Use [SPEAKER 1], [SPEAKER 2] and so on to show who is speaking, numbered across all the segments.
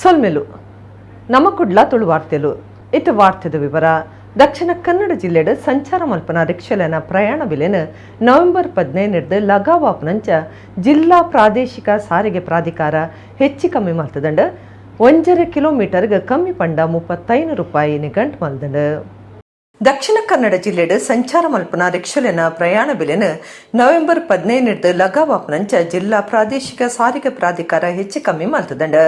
[SPEAKER 1] ಸೊಲ್ಮೆಲು ನಮ್ಮ ಕುಡ್ಲ ತುಳು ವಾರ್ತೆಲು. ಇತ್ತ ವಾರ್ತೆದ ವಿವರ. ದಕ್ಷಿಣ ಕನ್ನಡ ಜಿಲ್ಲೆಡ್ ಸಂಚಾರ ಮಲ್ಪನ ರಿಕ್ಷಲೆನ ಪ್ರಯಾಣ ಬಿಲೆನ್ ನವೆಂಬರ್ 15ರ್ದ್ ಲಗಾವಾಪುನಂಚ ಜಿಲ್ಲಾ ಪ್ರಾದೇಶಿಕ ಸಾರಿಗೆ ಪ್ರಾಧಿಕಾರ ಹೆಚ್ಚಿ ಕಮ್ಮಿ ಮಲ್ತದಂಡ್. 1.5 ಕಿಲೋಮೀಟರ್ಗೆ ಕಮ್ಮಿ ಪಂಡ 35 ರೂಪಾಯಿ ನಿಗಂಟ್ ಮಲ್ದಂಡ್. ದಕ್ಷಿಣ ಕನ್ನಡ ಜಿಲ್ಲೆಡ್ ಸಂಚಾರ ಮಲ್ಪನ ರಿಕ್ಷಲೆನ ಪ್ರಯಾಣ ಬಿಲೆನ್ ನವೆಂಬರ್ 15ರ್ದ್ ಲಗಾವಾಪುನಂಚ ಜಿಲ್ಲಾ ಪ್ರಾದೇಶಿಕ ಸಾರಿಗೆ ಪ್ರಾಧಿಕಾರ ಹೆಚ್ಚು ಕಮ್ಮಿ ಮಲ್ತದಂಡ್.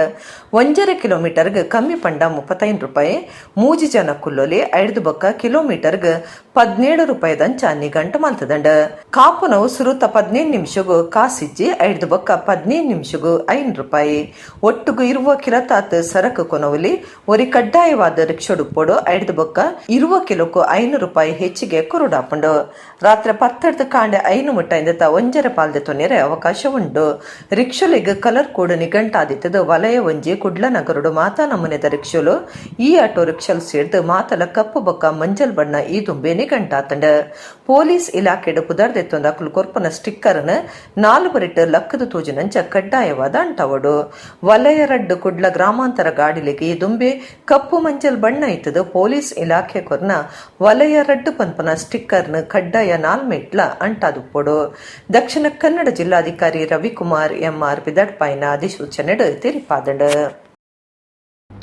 [SPEAKER 1] 1.5 ಕಿಲೋಮೀಟರ್ಗೆ ಕಮ್ಮಿ ಪಂಡ 35 ರೂಪಾಯಿ, 3 ಜನ ಕುಲ್ಲೊಲಿ, 5 ಬೊಕ್ಕ ಕಿಲೋಮೀಟರ್ಗೆ 17 ರೂಪಾಯಿದಂಚ ನಿಗಂಟು ಮಲ್ತದಂಡ್. ಕಾಪುನವು ಸುರುತ 15 ನಿಮಿಷಗೂ ಕಾಸಿಜ್ಜಿ, 5 ಬೊಕ್ಕ 15 ನಿಮಿಷಗೂ 5 ರೂಪಾಯಿ. ಒಟ್ಟುಗು ಇರುವ ಕಿಲತಾತ್ ಸರಕು ಕೊನವಲಿ, ಒರಿ ಕಡ್ಡಾಯವಾದ ರಿಕ್ಷಡುಪ್ಪೊಡು, 5 ಬೊಕ್ಕ ಇರುವ ಕಿಲೋಕು 5 ರೂಪಾಯಿ ಹೆಚ್ಚಿಗೆ ಕೊರಡಾಪುಂಡು. ರಾತ್ರಿ 10 ಕಾಂಡೆ 5 ಮುಟ್ಟ ಇಂದತ 1.5 ಪಾಲ್ದೆ ತೊನೆರೆ ಅವಕಾಶ ಉಂಡು. ರಿಕ್ಷಲಿಗ್ ಕಲರ್ ಕೋಡ್ ನಿಗಂಟಾದಿತ್ತದು ವಲಯ 1 ಕುಡ್ಲ ನಗರುಡು ಮಾತಾ ನಮೂನೆದ ರಿಕ್ಷಲು, ಈ ಆಟೋ ರಿಕ್ಷಲ್ ಸೇರ್ದು ಮಾತಲ ಕಪ್ಪು ಬೊಕ್ಕ ಮಂಜಲ್ ಬಣ್ಣ ಈ ದುಂಬೆ ನಿಗಂಟಾತಂಡ. ಪೊಲೀಸ್ ಇಲಾಖೆಡ್ ಪುದರ್ದೆತ್ತೊಂದು ಅಕುಲು ಕೊರ್ಪನ ಸ್ಟಿಕ್ಕರ್ನ 4 ಬರಿಟ್ ಲಕ್ಕದ ತೋಜಿನಂಚ ಕಡ್ಡಾಯವಾದ ಅಂಟವಡು. ವಲಯ 2 ಕುಡ್ಲ ಗ್ರಾಮಾಂತರ ಗಾಡಿಲಿಗೆ ಈ ದುಂಬೆ ಕಪ್ಪು ಮಂಜಲ್ ಬಣ್ಣ ಇತ್ತದು ಪೊಲೀಸ್ ಇಲಾಖೆ ಕೊರ್ನ ವಲಯ 2 ಪನ್ಪನ ಸ್ಟಿಕ್ಕರ್ನ ಕಡ್ಡಾಯ 4 ಮೆಟ್ಲ ಅಂಟಾದುಪ್ಪೊಡು. ದಕ್ಷಿಣ ಕನ್ನಡ ಜಿಲ್ಲಾಧಿಕಾರಿ ರವಿಕುಮಾರ್ ಎಂಆರ್ ಪಿದಡ್ಪಾಯಿನ ಅಧಿಸೂಚನೆಡ್ ತೆರಿಪಾದಂಡ್.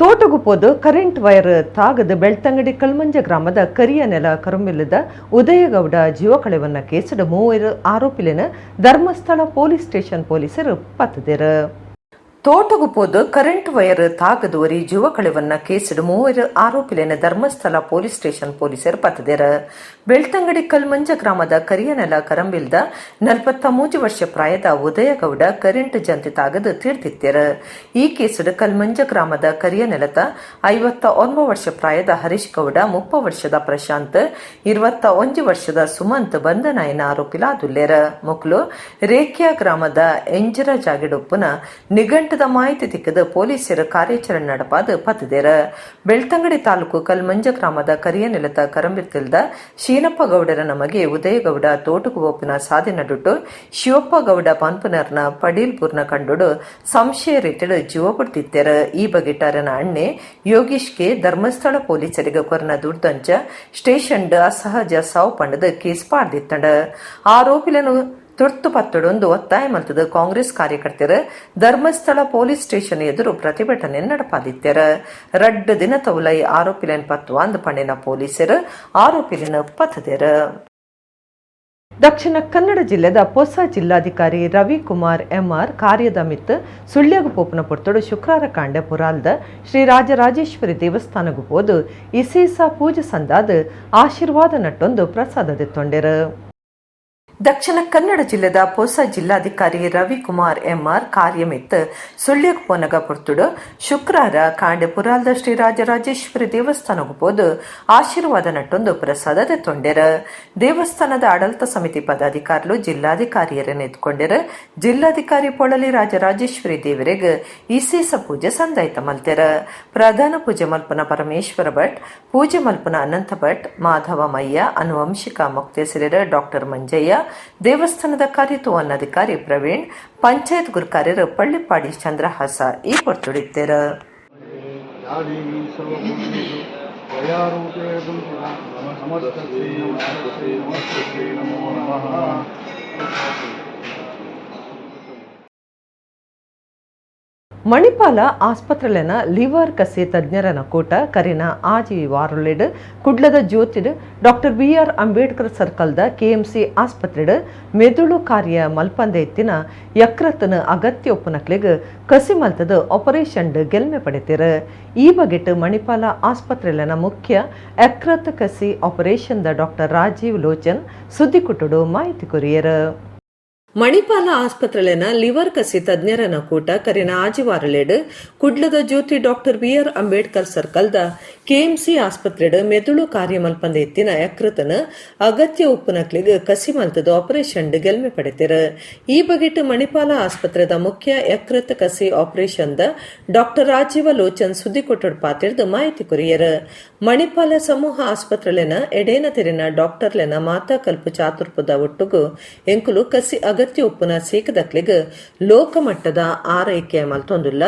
[SPEAKER 1] ತೋಟಗುಪೋದು ಕರೆಂಟ್ ವೈರ್ ತಾಗದ ಬೆಳ್ತಂಗಡಿ ಕಲ್ಮಂಜ ಗ್ರಾಮದ ಕರಿಯ ನೆಲ ಕರುಮಿಲ್ಲದ ಉದಯಗೌಡ ಜೀವಕಳೆವನ್ನ ಕೇಸಡು 3 ಆರೋಪಿಲಿನ ಧರ್ಮಸ್ಥಳ ಪೊಲೀಸ್ ಸ್ಟೇಷನ್ ಪೊಲೀಸರು ಪತ್ತದಿರು. ತೋಟಗುಪೋದು ಕರೆಂಟ್ ವೈರ್ ತಾಗದು ಒರಿ ಜೀವಕಳೆವನ್ನ ಕೇಸಡು 3 ಆರೋಪಿಲಿನ ಧರ್ಮಸ್ಥಳ ಪೊಲೀಸ್ ಸ್ಟೇಷನ್ ಪೊಲೀಸರು ಪತ್ತದಿರು. ಬೆಳ್ತಂಗಡಿ ಕಲ್ಮಂಜ ಗ್ರಾಮದ ಕರಿಯನೆಲ ಕರಂಬಿಲ್ದ 43 ವರ್ಷ ಪ್ರಾಯದ ಉದಯಗೌಡ ಕರೆಂಟ್ ಜಂತಿ ತಾಗದು ತೀರ್ದಿತ್ತೇರು. ಈ ಕೇಸುಡು ಕಲ್ಮಂಜ ಗ್ರಾಮದ ಕರಿಯನೆಲತ 59 ವರ್ಷ ಪ್ರಾಯದ ಹರೀಶ್ ಗೌಡ, 30 ವರ್ಷದ ಪ್ರಶಾಂತ್, 21 ವರ್ಷದ ಸುಮಂತ್ ಬಂಧನಾಯನ ಆರೋಪಿಲಾದುಲ್ಲೇರ. ಮೊಕ್ಲು ರೇಖ್ಯಾ ಗ್ರಾಮದ ಎಂಜರ ಜಾಗೆಡೊಪ್ಪುನ ನಿಘಂಟದ ಮಾಹಿತಿ ತಿಕ್ಕದ ಪೊಲೀಸರು ಕಾರ್ಯಾಚರಣೆ நடப்பாது ಪತ್ತದೇರ. ಬೆಳ್ತಂಗಡಿ ತಾಲೂಕು ಕಲ್ಮಂಜ ಗ್ರಾಮದ ಕರಿಯನೆಲತ ಕರಂಬಿರ್ತಿಲ್ದ ಶೀನಪ್ಪ ಗೌಡರ ನಮಗೆ ಉದಯಗೌಡ ತೋಟುಕು ಒಪ್ಪಿನ ಸಾದಿ ನಡುಟು ಶಿವಪ್ಪ ಗೌಡ ಪನ್ಪುನರ್ನ ಪಡೀಲ್ಪುರ್ನ ಕಂಡುಡು ಸಂಶಯ ರೀತಿಡು ಜೀವ ಪಡ್ತಿತ್ತೇರ. ಈ ಬಗೆಟಾರನ ಅಣ್ಣೆ ಯೋಗೀಶ್ ಕೆ ಧರ್ಮಸ್ಥಳ ಪೊಲೀಸರಿಗೆ ಕೊರನ ದುರ್ದಂಚ ಸ್ಟೇಷನ್ ಅಸಹಜ ಸಾವು ಪಂಡದ ಕೇಸ್ ಪಾಡ್ದಿತ್ತಂಡ. ಆರೋಪಿಲನು ತುರ್ತು ಪತ್ತಡೊಂದು ಒತ್ತಾಯ ಮಲ್ತದ ಕಾಂಗ್ರೆಸ್ ಕಾರ್ಯಕರ್ತರು ಧರ್ಮಸ್ಥಳ ಪೊಲೀಸ್ ಸ್ಟೇಷನ್ ಎದುರು ಪ್ರತಿಭಟನೆ நடப்பாದಿತ್ತರ. 2 ದಿನ ತೌಲೈ ಆರೋಪಿಲನ್ ಪತ್ವಾಂದ್ ಪಣ್ಣಿನ ಪೊಲೀಸರು ಆರೋಪಿಲನ ಪತ್ತದೇರ. ದಕ್ಷಿಣ ಕನ್ನಡ ಜಿಲ್ಲೆದ ಹೊಸ ಜಿಲ್ಲಾಧಿಕಾರಿ ರವಿಕುಮಾರ್ ಎಂಆರ್ ಕಾರ್ಯದ ಮಿತ್ ಸುಳ್ಯಗು ಪೋಪನ ಪೊರ್ತುಡು ಶುಕ್ರಾರ ಕಾಂಡೆ ಪುರಾಲ್ದ ಶ್ರೀ ರಾಜರಾಜೇಶ್ವರಿ ದೇವಸ್ಥಾನಗು ಪೋದು ಇಸೇಸ ಪೂಜೆ ಸಂದಾದ ಆಶೀರ್ವಾದ ನಟ್ಟೊಂದು ಪ್ರಸಾದ ದೆತ್ತೊಂಡೆರು. ದಕ್ಷಿಣ ಕನ್ನಡ ಜಿಲ್ಲೆದ ಹೊಸ ಜಿಲ್ಲಾಧಿಕಾರಿ ರವಿಕುಮಾರ್ ಎಂಆರ್ ಕಾರ್ಯಮಿತ್ ಸುಳ್ಯಗ್ ಪೋನಗ ಪೊರ್ತುಡು ಶುಕ್ರಾರ ಕಾಂಡೆ ಪುರಾಲ್ದ ಶ್ರೀ ರಾಜರಾಜೇಶ್ವರಿ ದೇವಸ್ಥಾನಗು ಪೋದು ಆಶೀರ್ವಾದ ನಟ್ಟೊಂದು ಪ್ರಸಾದ ದೆತ್ತೊಂಡೆರ. ದೇವಸ್ಥಾನದ ಆಡಳಿತ ಸಮಿತಿ ಪದಾಧಿಕಾರಿಗಳು ಜಿಲ್ಲಾಧಿಕಾರಿಯರನ್ನು ಎತ್ಕೊಂಡೆರ. ಜಿಲ್ಲಾಧಿಕಾರಿ ಪೊಳಲಿ ರಾಜರಾಜೇಶ್ವರಿ ದೇವರಿಗೆ ಇಸೇಸ ಪೂಜೆ ಸಂದಾಯ್ತ ಮಲ್ತೆರ. ಪ್ರಧಾನ ಪೂಜೆ ಮಲ್ಪನ ಪರಮೇಶ್ವರ ಭಟ್, ಪೂಜೆ ಮಲ್ಪನ ಅನಂತ ಭಟ್, ಮಾಧವ ಮಯ್ಯ, ಅನುವಂಶಿಕ ಮೊಕ್ತೇಸರಿರ ಡಾಕ್ಟರ್ ಮಂಜಯ್ಯ, ದೇವಸ್ಥಾನದ ಕಾರ್ಯತುವನ್ನಾಧಿಕಾರಿ ಪ್ರವೀಣ್, ಪಂಚಾಯತ್ ಗುರುಕಾರ್ಯರು ಪಳ್ಳಿಪಾಡಿ ಚಂದ್ರಹಾಸ ಈ ಪೊರ್ತುಡಿದ್ದೇರ. ಮಣಿಪಾಲ ಆಸ್ಪತ್ರೆಲೆನ ಲಿವರ್ ಕಸಿ ತಜ್ಞರನ ಕೂಟ ಕರಿನ ಆಜಿ ವಾರುಲೆಡ್ ಕುಡ್ಲದ ಜ್ಯೋತಿಡ್ doctor B R Ambedkar ಸರ್ಕಲ್ದ KMC ಆಸ್ಪತ್ರೆಡ್ ಮೆದುಳು ಕಾರ್ಯ ಮಲ್ಪಂದೆ ಎತ್ತಿನ ಯಕೃತನ ಅಗತ್ಯ ಒಪ್ಪುನಕ್ಲೆಗ್ ಕಸಿ ಮಲ್ತದ ಆಪರೇಷನ್ ಗೆಲ್ಮೆ ಪಡೆತಿರ. ಈ ಬಗೆಟ್ ಮಣಿಪಾಲ ಆಸ್ಪತ್ರೆಲೆನ ಮುಖ್ಯ ಯಕೃತ್ ಕಸಿ operation the doctor Rajiv Lochan ಸುದ್ದಿಕುಟ್ಟುಡು ಮಾಹಿತಿ ಕೊರಿಯರ್. ಮಣಿಪಾಲ ಆಸ್ಪತ್ರೆಲೆನ ಲಿವರ್ ಕಸಿ ತಜ್ಞರನ ಕೂಟ ಕರಿನ ಆಜಿವಾರಲೆಡ್ ಕುಡ್ಲದ ಜ್ಯೋತಿ doctor B R Ambedkar ಸರ್ಕಲ್ದ KMC ಆಸ್ಪತ್ರೆಡ್ ಮೆದುಳು ಕಾರ್ಯಮಲ್ಪಂದ ಎತ್ತಿನ ಯಕೃತನ ಅಗತ್ಯ ಉಪ್ಪುನಕ್ಲಿಗ್ ಕಸಿ ಮಲ್ತದ ಆಪರೇಷನ್ ಗೆಲ್ಮೆ ಪಡೆತಿರ. ಈ ಬಗೆಟ್ ಮಣಿಪಾಲ ಆಸ್ಪತ್ರೆದ ಮುಖ್ಯ ಯಕೃತ ಕಸಿ operation the doctor Rajiv Lochan ಸುದ್ದಿ ಕೊಟ್ಟಡ್ ಪಾತಿರ್ದು ಮಾಹಿತಿ ಕೊರಿಯರ್. ಮಣಿಪಾಲ ಸಮೂಹ ಆಸ್ಪತ್ರೆಲೆನ ಎಡೇನ ತೆರಿನ ಡಾಕ್ಟರ್ಲೆನ ಮಾತಾ ಕಲ್ಪು ಚಾತುರ್ಪುದ ಒಟ್ಟುಗು ಎಂಕುಲು ಕಸಿ ಅಗತ್ಯ ಅಗತ್ಯ ಉಪ್ಪುನ ಸೀಕದಕ್ಲೆಗ್ ಲೋಕಮಟ್ಟದ ಆರೈಕೆ ಮಲ್ತೊಂದುಲ್ಲ.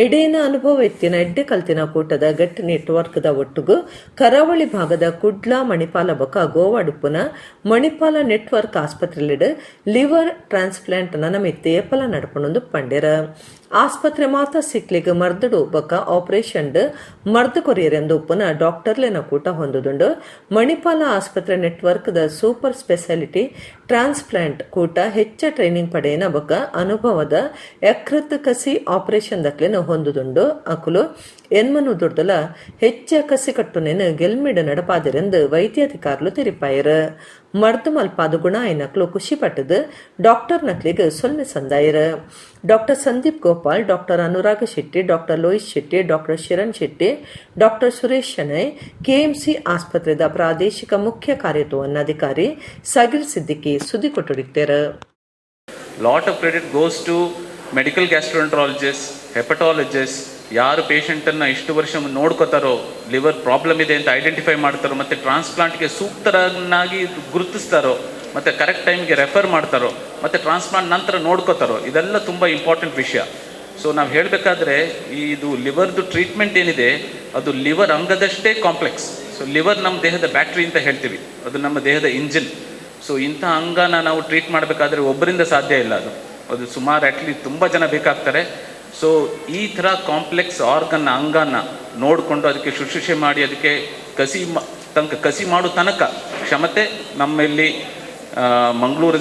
[SPEAKER 1] ಎಡೇನ ಅನುಭವ ಎತ್ತಿನ ಎಡ್ಡೆ ಕಲ್ತಿನ ಕೂಟದ ಗಟ್ಟಿ ನೆಟ್ವರ್ಕ್ದ ಒಟ್ಟುಗು ಕರಾವಳಿ ಭಾಗದ ಕುಡ್ಲ, ಮಣಿಪಾಲ ಬೊಕ್ಕ ಗೋವಾಡುಪ್ಪುನ ಮಣಿಪಾಲ ನೆಟ್ವರ್ಕ್ ಆಸ್ಪತ್ರೆಲೆಡ್ ಲಿವರ್ ಟ್ರಾನ್ಸ್ಪ್ಲಾಂಟ್ ನನಮಿತ್ತ್ ಏಪಲ ನಡಪುಂಡು ಪಂಡೆರ್. ಆಸ್ಪತ್ರೆ ಮಾತ ಸಿಕ್ಲಿಗ್ ಮರ್ದುಡು ಬೊಕ್ಕ ಆಪರೇಷನ್ ಮರ್ದ್ ಕೊರಿಯರೆಂದು ಉಪ್ಪುನ ಡಾಕ್ಟರ್ಲೆನ ಕೂಟ ಹೊಂದುದುಂಡು. ಮಣಿಪಾಲ ಆಸ್ಪತ್ರೆ ನೆಟ್ವರ್ಕ್ ದ ಸೂಪರ್ ಸ್ಪೆಷಾಲಿಟಿ ಟ್ರಾನ್ಸ್ಪ್ಲಾಂಟ್ ಕೂಟ ಹೆಚ್ಚ ಟ್ರೈನಿಂಗ್ ಪಡೆಯಿನ ಬೊಕ್ಕ ಅನುಭವದ ಯಕೃತ್ ಕಸಿ ಆಪರೇಷನ್ ದಕ್ಲೆನ್ ಹೊಂದುದುಂಡು. ಅಕುಲು ಎನ್ಮನೂದುರ್ದಲ ಹೆಚ್ಚ ಕಸಿ ಕಟ್ಟುನೆನ್ ಗೆಲ್ಮೆಡ್ ನಡಪಾದೆರೆಂದು ವೈದ್ಯಾಧಿಕಾರಿಲು ತೆರಿಪಾಯೆರ್. ಮರ್ದ್ ಮಲ್ಪಾದ್ ಗುಣ ಆಯಿನಕ್ಲು ಖುಷಿ ಪಟ್ಟುದು ಡಾಕ್ಟರ್ ನಕ್ಲೆಗ್ ಸೊಲ್ಮೆ ಸಂದಾಯೆರ್. Doctor Sandeep Gopal, doctor Anurag Shetty, doctor Lohith Shetty, doctor Shiran Shetty, doctor Suresh Shenoy, KMC ಆಸ್ಪತ್ರೆದ ಪ್ರಾದೇಶಿಕ ಮುಖ್ಯ ಕಾರ್ಯತೋವನ್ನಾಧಿಕಾರಿ ಸಗಿರ್ ಸಿದ್ದಿಕಿ ಸುದ್ದಿ ಕೊಟ್ಟುಡಿತ್ತೇರು.
[SPEAKER 2] Lot of credit goes to medical gastroenterologist, hepatologist. ಯಾರು ಪೇಷಂಟನ್ನು ಇಷ್ಟು ವರ್ಷ ನೋಡ್ಕೋತಾರೋ, ಲಿವರ್ ಪ್ರಾಬ್ಲಮ್ ಇದೆ ಅಂತ ಐಡೆಂಟಿಫೈ ಮಾಡ್ತಾರೋ, ಮತ್ತು ಟ್ರಾನ್ಸ್ಪ್ಲಾಂಟ್ಗೆ ಸೂಕ್ತರನ್ನಾಗಿ ಗುರುತಿಸ್ತಾರೋ, ಮತ್ತು ಕರೆಕ್ಟ್ ಟೈಮ್ಗೆ ರೆಫರ್ ಮಾಡ್ತಾರೋ, ಮತ್ತು ಟ್ರಾನ್ಸ್ಪ್ಲಾಂಟ್ ನಂತರ ನೋಡ್ಕೋತಾರೋ, ಇದೆಲ್ಲ ತುಂಬ ಇಂಪಾರ್ಟೆಂಟ್ ವಿಷಯ. ಸೊ ನಾವು ಹೇಳಬೇಕಾದ್ರೆ, ಇದು ಲಿವರ್ದು ಟ್ರೀಟ್ಮೆಂಟ್ ಏನಿದೆ, ಅದು ಲಿವರ್ ಅಂಗದಷ್ಟೇ ಕಾಂಪ್ಲೆಕ್ಸ್. ಸೊ ಲಿವರ್ ನಮ್ಮ ದೇಹದ ಬ್ಯಾಟ್ರಿ ಅಂತ ಹೇಳ್ತೀವಿ, ಅದು ನಮ್ಮ ದೇಹದ ಇಂಜಿನ್. ಸೊ ಇಂಥ ಅಂಗನ ನಾವು ಟ್ರೀಟ್ ಮಾಡಬೇಕಾದ್ರೆ ಒಬ್ಬರಿಂದ ಸಾಧ್ಯ ಇಲ್ಲ. ಅದು ಅದು ಸುಮಾರು ಅಟ್ಲೀಸ್ಟ್ ತುಂಬ ಜನ ಬೇಕಾಗ್ತಾರೆ. ಸೊ ಈ ಥರ ಕಾಂಪ್ಲೆಕ್ಸ್ ಆರ್ಗನ್ನ, ಅಂಗನ ನೋಡಿಕೊಂಡು, ಅದಕ್ಕೆ ಶುಶ್ರೂಷೆ ಮಾಡಿ, ಅದಕ್ಕೆ ಕಸಿ ತನಕ, ಕಸಿ ಮಾಡೋ ತನಕ ಕ್ಷಮತೆ ನಮ್ಮಲ್ಲಿ ಮಂಗಳೂರು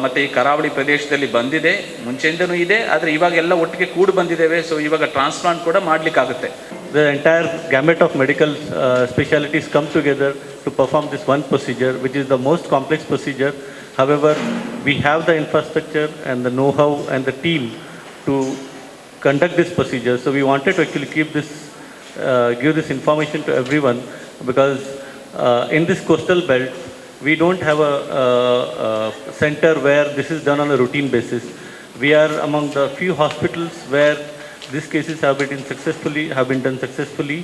[SPEAKER 2] ಮತ್ತು ಈ ಕರಾವಳಿ ಪ್ರದೇಶದಲ್ಲಿ ಬಂದಿದೆ. ಮುಂಚೆಯಿಂದನೂ ಇದೆ, ಆದರೆ ಇವಾಗ ಎಲ್ಲ ಒಟ್ಟಿಗೆ ಕೂಡಿ ಬಂದಿದ್ದೇವೆ. ಸೊ ಇವಾಗ ಟ್ರಾನ್ಸ್ಪ್ಲಾಂಟ್ ಕೂಡ ಮಾಡಲಿಕ್ಕಾಗುತ್ತೆ.
[SPEAKER 3] The entire gamut of medical specialities come together to perform this one procedure, which is the most complex procedure. However, we have the infrastructure and the know-how and the team to conduct this procedure. So we wanted to actually give this information to everyone because in this coastal belt, we don't have a center where this is done on a routine basis. We are among the few hospitals where these cases have been done successfully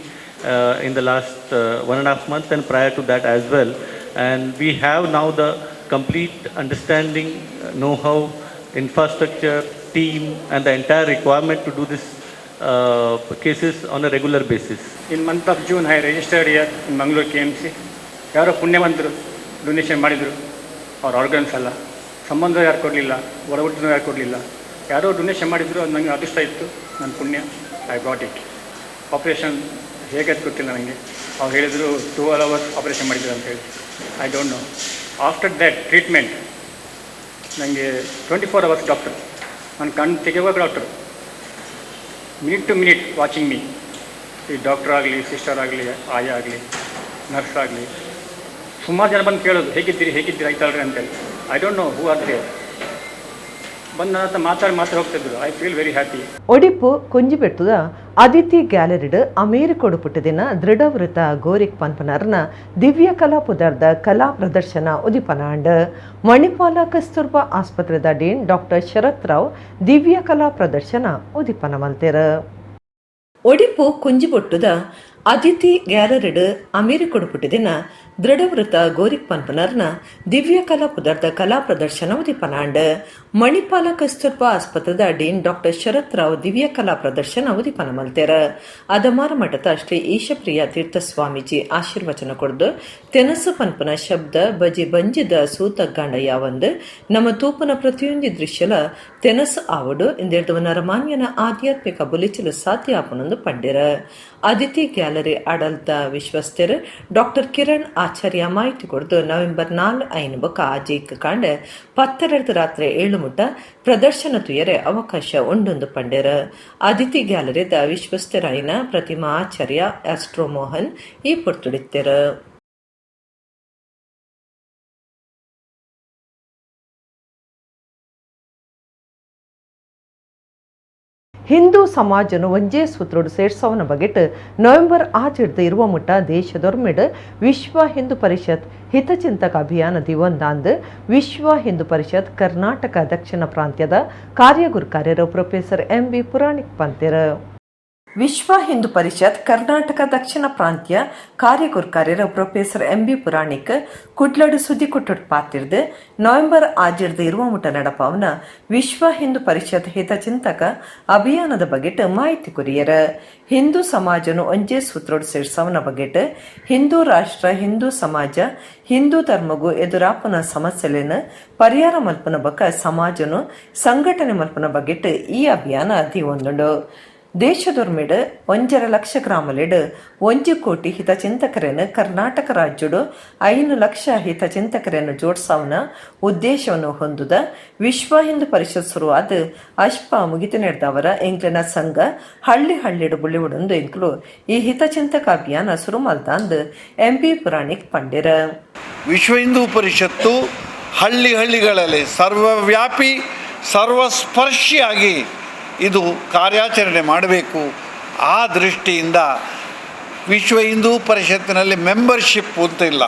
[SPEAKER 3] in the last 1.5 months and prior to that as well. And we have now the complete understanding, know-how, infrastructure, team, and the entire requirement to do this cases on a regular basis.
[SPEAKER 4] In month of June I registered here in Mangalore KMC. ಯಾರೋ ಪುಣ್ಯವಂತರು donation ಮಾಡಿದರು ಅವ್ರ organs ಎಲ್ಲ. ಸಂಬಂಧ ಯಾರು ಕೊಡಲಿಲ್ಲ, ಒಡಹುಟ್ಟಿದ ಯಾರು ಕೊಡಲಿಲ್ಲ, ಯಾರೋ ಡೊನೇಷನ್ ಮಾಡಿದರು. ಅದು ನನಗೆ ಅದೃಷ್ಟ ಇತ್ತು, ನನ್ನ ಪುಣ್ಯ. I got it. Operation ಹೇಗೆ ಅದು ಗೊತ್ತಿಲ್ಲ ನನಗೆ. ಅವ್ರು ಹೇಳಿದರು 12 ಅವರ್ಸ್ ಆಪ್ರೇಷನ್ ಮಾಡಿದ್ರು ಅಂತ ಹೇಳಿ. I don't know. After that treatment ನನಗೆ 24 ಅವರ್ಸ್ ಡಾಕ್ಟರ್, ನನ್ನ ಕಣ್ಣು ತೆಗೆಯುವಾಗ doctor, minute to minute watching me. ಈ ಡಾಕ್ಟರ್ ಆಗಲಿ, ಸಿಸ್ಟರ್ ಆಗಲಿ, ಆಯಾ ಆಗಲಿ, ನರ್ಸ್ ಆಗಲಿ, ಸುಮಾರು ಜನ ಬಂದು ಕೇಳೋದು, ಹೇಗಿದ್ದೀರಿ, ಹೇಗಿದ್ದೀರಿ, ಆಯ್ತಲ್ರಿ ಅಂತೇಳಿ. I don't know who are they. ಬಂದು ನನ್ನ ಹತ್ರ ಮಾತಾಡಿ ಮಾತಾಡಿ ಹೋಗ್ತಿದ್ರು. I feel very happy.
[SPEAKER 1] Odipu ಕುಂಜಿಬೆಟ್ಟುದ Aditi ಗ್ಯಾಲರಿಡ್ ಅಮೇರಿಕೋಡು ಪುಟ್ಟದಿನ ದೃಢವೃತ ಗೋರಿಕ್ ಪನ್ಪನರ್ನ ದಿವ್ಯ ಕಲಾ ಪುದರ್ದ ಕಲಾ ಪ್ರದರ್ಶನ ಉದಿಪನಾಂಡ್. ಮಣಿಪಾಲ ಕಸ್ತೂರ್ಬಾ ಆಸ್ಪತ್ರೆದ ಡೀನ್ ಡಾಕ್ಟರ್ ಶರತ್ ರಾವ್ ದಿವ್ಯ ಕಲಾ ಪ್ರದರ್ಶನ ಉದಿಪನ ಮಲ್ತೆರ್. ಒಡಿಪು ಕುಂಜಿಬೊಟ್ಟುದ ಅದಿತಿ ಗ್ಯಾಲರಿಡ್ ಅಮೇರಿಕೋಡು ಪುಟ್ಟಿದಿನ ದೃಢವೃತ ಗೋರಿಕ್ ಪನ್ಪನರ್ನ ದಿವ್ಯ ಕಲಾ ಪುದರ್ದ ಕಲಾ ಪ್ರದರ್ಶನ ಉದಿಪನಾಂಡ್. ಮಣಿಪಾಲ ಕಸ್ತೂರ್ಬಾ ಆಸ್ಪತ್ರೆದ ಡೀನ್ ಡಾಕ್ಟರ್ ಶರತ್ ರಾವ್ ದಿವ್ಯ ಕಲಾ ಪ್ರದರ್ಶನ ಉದಿಪನ ಮಲ್ತೆರ್. ಅದಮಾರ ಮಠದ ಶ್ರೀ ಈಶಪ್ರಿಯ ತೀರ್ಥ ಸ್ವಾಮೀಜಿ ಆಶೀರ್ವಚನ ಕೊಡ್ದು, ತೆನಸು ಪನ್ಪನ ಶಬ್ದ ಬಜಿ ಬಂಜಿದ ಸೂತಗ್ಗಾಂಡ ಯಾವಂದು, ನಮ್ಮ ತೂಪನ ಪ್ರತಿಯೊಂಜಿ ದೃಶ್ಯಲ ತೆನಸು ಆವಡು ಇಂದೆರ್ದವ ನರಮಾನ್ಯನ ಆಧ್ಯಾತ್ಮಿಕ ಬುಲಿಚಲು ಸಾಧ್ಯ ಆಪನೊಂದು ಪಂಡಿರ. ಅದಿತಿ ಗ್ಯಾಲರಿ ಆಡಳಿತ ವಿಶ್ವಸ್ಥರು ಡಾಕ್ಟರ್ ಕಿರಣ್ ಆಚಾರ್ಯ ಮಾಹಿತಿ ಕೊಡ್ದು, ನವೆಂಬರ್ 4 5 ಬೊಕ ಆಜೆಕ್ ಕಾಂಡೆ 10ರ ರಾತ್ರಿ 7 ಮುಟ್ಟ ಪ್ರದರ್ಶನ ತುಯರೆ ಅವಕಾಶ ಉಂಡೊಂದು ಪಂಡೆರ್. ಅದಿತಿ ಗ್ಯಾಲರಿದ ವಿಶ್ವಸ್ಥರಾಯಿನ ಪ್ರತಿಮಾ ಆಚಾರ್ಯ, ಆಸ್ಟ್ರೋ ಮೋಹನ್ ಈ ಪೊರ್ತುಡಿತ್ತೆರ್. ಹಿಂದೂ ಸಮಾಜನು ಒಂಜೇ ಸೂತ್ರೋಡು ಸೇರ್ಸವನ ಬಗೆಟ್ ನವೆಂಬರ್ ಆಚಿಡ್ದು ಇರುವ ಮುಟ್ಟ ದೇಶದೊರ್ಮೆಡ್ ವಿಶ್ವ ಹಿಂದೂ ಪರಿಷತ್ ಹಿತಚಿಂತಕ ಅಭಿಯಾನ ದಿವಂದಾಂದ್ ವಿಶ್ವ ಹಿಂದೂ ಪರಿಷತ್ ಕರ್ನಾಟಕ ದಕ್ಷಿಣ ಪ್ರಾಂತ್ಯದ ಕಾರ್ಯಗುರು ಕಾರ್ಯರು ಪ್ರೊಫೆಸರ್ ಎಂ ಬಿ ಪುರಾಣಿಕ್ ಪಂತೆರ್. ವಿಶ್ವ ಹಿಂದೂ ಪರಿಷತ್ ಕರ್ನಾಟಕ ದಕ್ಷಿಣ ಪ್ರಾಂತ್ಯ ಕಾರ್ಯಗುರ್ಕಾರ್ಯರ ಪ್ರೊಫೆಸರ್ ಎಂಬಿ ಪುರಾಣಿಕ್ ಕುಡ್ಲಡು ಸುದ್ದಿ ಕೊಟ್ಟುಡ್ ಪಾತಿರ್ದು ನವೆಂಬರ್ ಆಜಿರ್ದು ಇರುವ ಮುಟ ನಡಪಾವನ ವಿಶ್ವ ಹಿಂದೂ ಪರಿಷತ್ ಹಿತಚಿಂತಕ ಅಭಿಯಾನದ ಬಗೆಟ್ ಮಾಹಿತಿ ಕೊರಿಯರ. ಹಿಂದೂ ಸಮಾಜನು ಒಂಜೇ ಸೂತ್ರೋಡ್ ಸೇರ್ಸವನ ಬಗೆಟ್, ಹಿಂದೂ ರಾಷ್ಟ್ರ, ಹಿಂದೂ ಸಮಾಜ, ಹಿಂದೂ ಧರ್ಮಗು ಎದುರಾಪುನ ಸಮಸ್ಯೆಲೆನ್ ಪರಿಹಾರ ಮಲ್ಪುನ ಬೊಕ್ಕ ಸಮಾಜನು ಸಂಘಟನೆ ಮಲ್ಪುನ ಬಗೆಟ್ ಈ ಅಭಿಯಾನ ದೀವೊಂದುಂಡು. ದೇಶದೊರ್ಮೆಡ್ 1.5 ಲಕ್ಷ ಗ್ರಾಮಲೆಡ್ 1 ಕೋಟಿ ಹಿತಚಿಂತಕರೆನ್, ಕರ್ನಾಟಕ ರಾಜ್ಯಡು 5 ಲಕ್ಷ ಹಿತಚಿಂತಕರೆನ್ ಜೋಡ್ಸಾವುನ ಉದ್ದೇಶವನ್ನು ಹೊಂದುದ ವಿಶ್ವ ಹಿಂದೂ ಪರಿಷತ್ ಶುರುವಾದ ಅಶ್ಪ ಮುಗಿತು ನೆಡ್ದವರ ಎಂಕ್ಲೆನ ಸಂಘ ಹಳ್ಳಿ ಹಳ್ಳಿಡು ಬುಳಿವುಡೊಂದು ಎಂಕ್ಲು ಈ ಹಿತಚಿಂತಕ ಅಭಿಯಾನ ಸುರು ಮಲ್ದಾಂದ್ ಎಂಪಿ ಪುರಾಣಿಕ್ ಪಂಡಿರ.
[SPEAKER 5] ವಿಶ್ವ ಹಿಂದೂ ಪರಿಷತ್ತು ಹಳ್ಳಿ ಹಳ್ಳಿಗಳಲ್ಲಿ ಸರ್ವವ್ಯಾಪಿ, ಸರ್ವಸ್ಪರ್ಶಿಯಾಗಿ ಇದು ಕಾರ್ಯಾಚರಣೆ ಮಾಡಬೇಕು. ಆ ದೃಷ್ಟಿಯಿಂದ ವಿಶ್ವ ಹಿಂದೂ ಪರಿಷತ್ತಿನಲ್ಲಿ ಮೆಂಬರ್ಶಿಪ್ ಅಂತ ಇಲ್ಲ.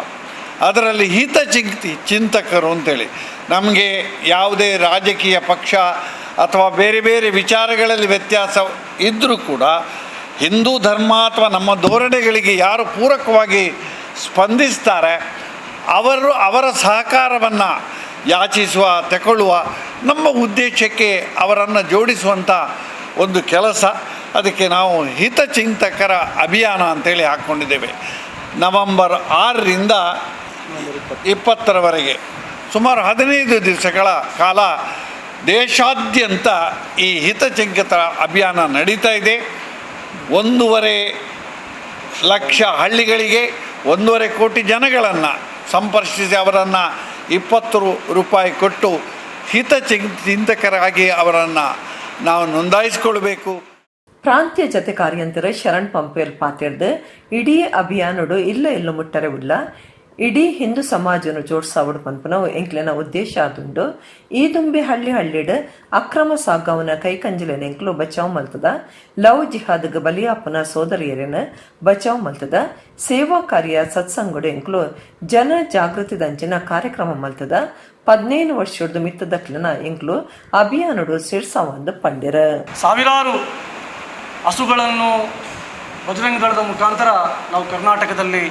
[SPEAKER 5] ಅದರಲ್ಲಿ ಹಿತಚಿಂತಕರು ಅಂತೇಳಿ, ನಮಗೆ ಯಾವುದೇ ರಾಜಕೀಯ ಪಕ್ಷ ಅಥವಾ ಬೇರೆ ಬೇರೆ ವಿಚಾರಗಳಲ್ಲಿ ವ್ಯತ್ಯಾಸ ಇದ್ದರೂ ಕೂಡ, ಹಿಂದೂ ಧರ್ಮ ಅಥವಾ ನಮ್ಮ ಧೋರಣೆಗಳಿಗೆ ಯಾರು ಪೂರಕವಾಗಿ ಸ್ಪಂದಿಸ್ತಾರೆ, ಅವರು ಅವರ ಸಹಕಾರವನ್ನು ಯಾಚಿಸುವ, ತಗೊಳ್ಳುವ, ನಮ್ಮ ಉದ್ದೇಶಕ್ಕೆ ಅವರನ್ನು ಜೋಡಿಸುವಂಥ ಒಂದು ಕೆಲಸ. ಅದಕ್ಕೆ ನಾವು ಹಿತಚಿಂತಕರ ಅಭಿಯಾನ ಅಂತೇಳಿ ಹಾಕ್ಕೊಂಡಿದ್ದೇವೆ. ನವಂಬರ್ 6ರಿಂದ 20ರವರೆಗೆ ಸುಮಾರು 15 ದಿವಸಗಳ ಕಾಲ ದೇಶಾದ್ಯಂತ ಈ ಹಿತಚಿಂತಕರ ಅಭಿಯಾನ ನಡೀತಾ ಇದೆ. 1.5 ಲಕ್ಷ ಹಳ್ಳಿಗಳಿಗೆ 1.5 ಕೋಟಿ ಜನಗಳನ್ನು ಸಂಪರ್ಕಿಸಿ, ಅವರನ್ನು 20 ರೂಪಾಯಿ ಕೊಟ್ಟು ಹಿತಚಿಂತಕರಾಗಿ ಅವರನ್ನು ನಾವು ನೋಂದಾಯಿಸಿಕೊಳ್ಬೇಕು.
[SPEAKER 1] ಪ್ರಾಂತ್ಯ ಜತೆ ಕಾರ್ಯಂತರ ಶರಣ್ ಪಂಪೇಲ್ ಪಾತಿರ್ದು, ಇಡೀ ಅಭಿಯಾನಡು ಇಲ್ಲ ಇಲ್ಲ ಮುಟ್ಟರೆ ಉಲ್ಲ, ಇಡೀ ಹಿಂದೂ ಸಮಾಜನು ಜೋಡ್ಸಾವಡು ಪನ್ಪುನವು ಎಂಕ್ಲೆನ ಉದ್ದೇಶ ಆದುಂಡು. ಈ ದುಂಬಿ ಹಳ್ಳಿ ಹಳ್ಳಿಡ್ ಅಕ್ರಮ ಸಾಗವನ ಕೈಕಂಜಿಲೆನ ಎಂಕ್ಲು ಬಚಾವ್ ಮಲ್ತದ, ಲವ್ ಜಿಹಾದ್ಗ್ ಬಲಿಯಾಪುನ ಸೋದರಿಯರೆನ ಬಚಾವ್ ಮಲ್ತದ, ಸೇವಾ ಕಾರ್ಯ ಸತ್ಸಂಗಡು ಎಂಕ್ಲು ಜನ ಜಾಗೃತಿದಂಚಿನ ಕಾರ್ಯಕ್ರಮ ಮಲ್ತದ, 15 ವರ್ಷದ ಮಿತ್ತದಕ್ಲನ ಎಂಕ್ಲು ಅಭಿಯಾನಡು ಸೇರ್ಸಾವಂದು ಪಂಡಿರ.
[SPEAKER 6] ಸಾವಿರಾರು ಹಸುಗಳನ್ನು ಬಜರಂಗ ದಳದ ಮುಖಾಂತರ ನಾವು ಕರ್ನಾಟಕದಲ್ಲಿ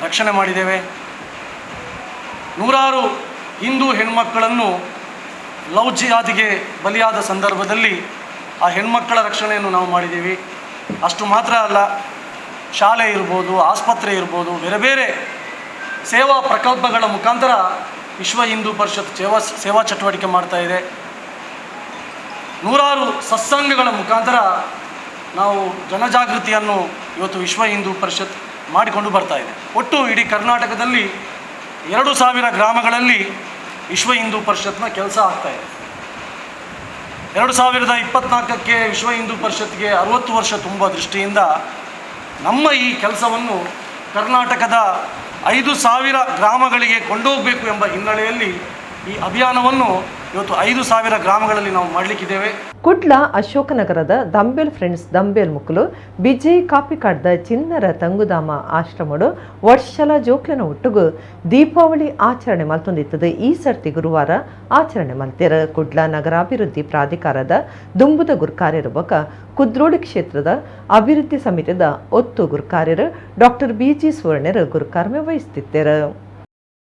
[SPEAKER 6] ರಕ್ಷಣೆ ಮಾಡಿದ್ದೇವೆ. ನೂರಾರು ಹಿಂದೂ ಹೆಣ್ಮಕ್ಕಳನ್ನು ಲವ್ ಜಿಹಾದಿಗೆ ಬಲಿಯಾದ ಸಂದರ್ಭದಲ್ಲಿ ಆ ಹೆಣ್ಮಕ್ಕಳ ರಕ್ಷಣೆಯನ್ನು ನಾವು ಮಾಡಿದ್ದೀವಿ. ಅಷ್ಟು ಮಾತ್ರ ಅಲ್ಲ, ಶಾಲೆ ಇರ್ಬೋದು, ಆಸ್ಪತ್ರೆ ಇರ್ಬೋದು, ಬೇರೆ ಬೇರೆ ಸೇವಾ ಪ್ರಕಲ್ಪಗಳ ಮುಖಾಂತರ ವಿಶ್ವ ಹಿಂದೂ ಪರಿಷತ್ ಸೇವಾ ಸೇವಾ ಚಟುವಟಿಕೆ ಮಾಡ್ತಾ ಇದೆ. ನೂರಾರು ಸತ್ಸಂಗಗಳ ಮುಖಾಂತರ ನಾವು ಜನಜಾಗೃತಿಯನ್ನು ಇವತ್ತು ವಿಶ್ವ ಹಿಂದೂ ಪರಿಷತ್ ಮಾಡಿಕೊಂಡು ಬರ್ತಾ ಇದೆ. ಒಟ್ಟು ಇಡೀ ಕರ್ನಾಟಕದಲ್ಲಿ 2000 ಗ್ರಾಮಗಳಲ್ಲಿ ವಿಶ್ವ ಹಿಂದೂ ಪರಿಷತ್ನ ಕೆಲಸ ಆಗ್ತಾ ಇದೆ. 2024ಕ್ಕೆ ವಿಶ್ವ ಹಿಂದೂ ಪರಿಷತ್ಗೆ 60 ವರ್ಷ ತುಂಬುವ ದೃಷ್ಟಿಯಿಂದ ನಮ್ಮ ಈ ಕೆಲಸವನ್ನು ಕರ್ನಾಟಕದ 5000 ಗ್ರಾಮಗಳಿಗೆ ಕೊಂಡೋಗಬೇಕು ಎಂಬ ಹಿನ್ನೆಲೆಯಲ್ಲಿ ಈ ಅಭಿಯಾನವನ್ನು ಇವತ್ತು 5000 ಗ್ರಾಮಗಳಲ್ಲಿ ನಾವು ಮಾಡಲಿಕ್ಕಿದ್ದೇವೆ.
[SPEAKER 1] ಕುಡ್ಲ ಅಶೋಕನಗರದ ದಂಬೇಲ್ ಫ್ರೆಂಡ್ಸ್ ದಂಬೇಲ್ ಮುಕ್ಕಲು ಬಿಜಯ್ ಕಾಪಿಕಾಡ್ದ ಚಿನ್ನರ ತಂಗುದಾಮ ಆಶ್ರಮಡು ವರ್ಷಲ ಜೋಕ್ಲೆನ ಒಟ್ಟುಗು ದೀಪಾವಳಿ ಆಚರಣೆ ಮಲ್ತೊಂದಿತ್ತದ. ಈ ಸರ್ತಿ ಗುರುವಾರ ಆಚರಣೆ ಮಲ್ತೆರ್. ಕುಡ್ಲ ನಗರಾಭಿವೃದ್ಧಿ ಪ್ರಾಧಿಕಾರದ ದುಂಬುದ ಗುರ್ಕಾರ್ಯರು ಬೊಕ ಕುದ್ರೋಳಿ ಕ್ಷೇತ್ರದ ಅಭಿವೃದ್ಧಿ ಸಮಿತಿದ ಒತ್ತು ಗುರ್ಕಾರ್ಯರು ಡಾಕ್ಟರ್ ಬಿಜಿ ಸುವರ್ಣರು ಗುರುಕಾರ್ಮೆ ವಹಿಸುತ್ತಿದ್ದರು.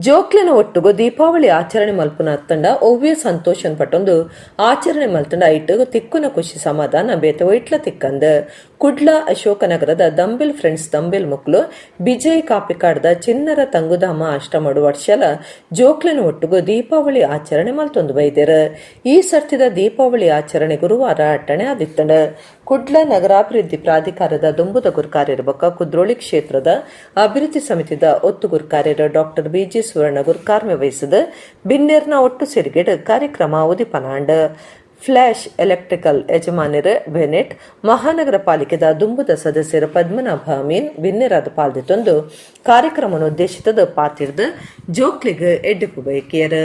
[SPEAKER 1] ಜೋಕ್ಲೆನ ಒಟ್ಟುಗು ದೀಪಾವಳಿ ಆಚರಣೆ ಮಲ್ಪುನ ಅತ್ತಂಡ ಒವ್ವೇ ಸಂತೋಷನ್ ಪಟ್ಟೊಂದು ಆಚರಣೆ ಮಲ್ತಂಡ ಐಟ್ ತಿಕ್ಕುನ ಖುಷಿ, ಸಮಾಧಾನ ಬೇತೆ ಒಯ್ಟ್ಲ ತಿಕ್ಕಂದ್. ಕುಡ್ಲ ಅಶೋಕನಗರದ ದಂಬೆಲ್ ಫ್ರೆಂಡ್ಸ್ ದಂಬೆಲ್ ಮುಕ್ಲು ಬಿಜಯ್ ಕಾಪಿಕಾಡ್ದ ಚಿನ್ನರ ತಂಗುಧಾಮ ಆಶ್ರಮಡು ವರ್ಷಲ ಜೋಕ್ಲೆನ ಒಟ್ಟುಗು ದೀಪಾವಳಿ ಆಚರಣೆ ಮಲ್ತೊಂದು ಬೈದೆರ್. ಈ ಸರ್ತಿದ ದೀಪಾವಳಿ ಆಚರಣೆ ಗುರುವಾರ ಅಟ್ಟಣೆ ಆದಿತ್ತಂಡ. ಕುಡ್ಲ ನಗರಾಭಿವೃದ್ಧಿ ಪ್ರಾಧಿಕಾರದ ದುಂಬುದ ಗುರ್ಕಾರ್ಯರು ಬೊಕ್ಕ ಕುದ್ರೋಳಿ ಕ್ಷೇತ್ರದ ಅಭಿವೃದ್ಧಿ ಸಮಿತಿದ ಒತ್ತು ಗುರ್ಕಾರ್ಯರು ಡಾಕ್ಟರ್ ಬಿಜಿ ಸುವರ್ಣ ಗುರ್ಕಾರ್ಮೆ ವಹಿಸಿದ ಬಿನ್ನೇರ್ನ ಒಟ್ಟು ಸೇರಿಗೆಡ್ ಕಾರ್ಯಕ್ರಮ ಉದಿಪನಾಂಡ್. ಫ್ಲಾಶ್ ಎಲೆಕ್ಟ್ರಿಕಲ್ ಯಜಮಾನರು ಬೆನೆಟ್, ಮಹಾನಗರ ಪಾಲಿಕೆದ ದುಂಬುದ ಸದಸ್ಯರು ಪದ್ಮನಾಭ ಅಮೀನ್ ಬಿನ್ನೆರಾದ ಪಾಲ್ದಿತ್ತೊಂದು ಕಾರ್ಯಕ್ರಮವನ್ನು ಉದ್ದೇಶಿತದ ಪಾತಿರ್ದು ಜೋಕ್ಲಿಗ್ ಎಡ್ಡಿಪು ಬಯಕಿಯರು.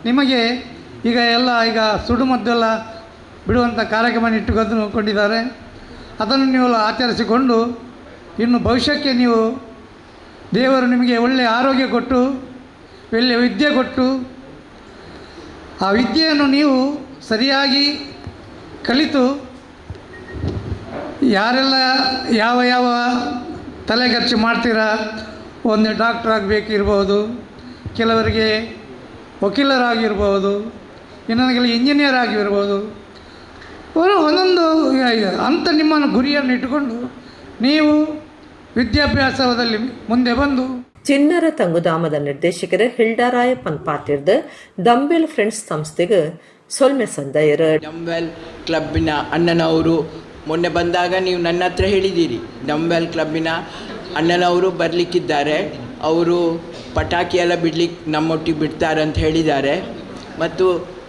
[SPEAKER 7] ನಿಮಗೆ ಈಗ ಎಲ್ಲ ಈಗ ಸುಡುಮದ್ದೆಲ್ಲ ಬಿಡುವಂಥ ಕಾರ್ಯಕ್ರಮ ಇಟ್ಟುಕೊಂಡಿದ್ದಾರೆ. ಅದನ್ನು ನೀವು ಆಚರಿಸಿಕೊಂಡು ಇನ್ನು ಭವಿಷ್ಯಕ್ಕೆ ನೀವು ದೇವರು ನಿಮಗೆ ಒಳ್ಳೆಯ ಆರೋಗ್ಯ ಕೊಟ್ಟು, ಒಳ್ಳೆಯ ವಿದ್ಯೆ ಕೊಟ್ಟು, ಆ ವಿದ್ಯೆಯನ್ನು ನೀವು ಸರಿಯಾಗಿ ಕಲಿತು ಯಾರೆಲ್ಲ ಯಾವ ಯಾವ ತಲೆ ಖರ್ಚು ಮಾಡ್ತೀರಾ, ಒಂದು ಡಾಕ್ಟ್ರ್ ಆಗಬೇಕಿರ್ಬೋದು, ಕೆಲವರಿಗೆ ವಕೀಲರಾಗಿರ್ಬೋದು, ಇನ್ನೊಂದು ಇಂಜಿನಿಯರ್ ಆಗಿರ್ಬೋದು, ಒಂದೊಂದು ಅಂತ ನಿಮ್ಮನ್ನು ಗುರಿಯನ್ನು ಇಟ್ಟುಕೊಂಡು ನೀವು ವಿದ್ಯಾಭ್ಯಾಸದಲ್ಲಿ ಮುಂದೆ ಬಂದು.
[SPEAKER 1] ಚಿನ್ನರ ತಂಗುದಾಮದ ನಿರ್ದೇಶಕರು ಹಿಲ್ಡಾರಾಯ ಪನ್ಪಾತಿರ್ದ ದಂಬೆಲ್ ಫ್ರೆಂಡ್ಸ್ ಸಂಸ್ಥೆಗೆ ಸೊಲ್ಮೆ ಸಂದಯರು.
[SPEAKER 8] ಡಂಬೆಲ್ ಕ್ಲಬ್ಬಿನ ಅಣ್ಣನವರು ಮೊನ್ನೆ ಬಂದಾಗ ನೀವು ನನ್ನ ಹತ್ರ ಹೇಳಿದ್ದೀರಿ, ಡಂಬೆಲ್ ಕ್ಲಬ್ಬಿನ ಅಣ್ಣನವರು ಬರಲಿಕ್ಕಿದ್ದಾರೆ, ಅವರು ಪಟಾಕಿ ಎಲ್ಲ ಬಿಡ್ಲಿಕ್ಕೆ ನಮ್ಮೊಟ್ಟಿಗೆ ಬಿಡ್ತಾರೆ ಅಂತ ಹೇಳಿದ್ದಾರೆ, ಮತ್ತು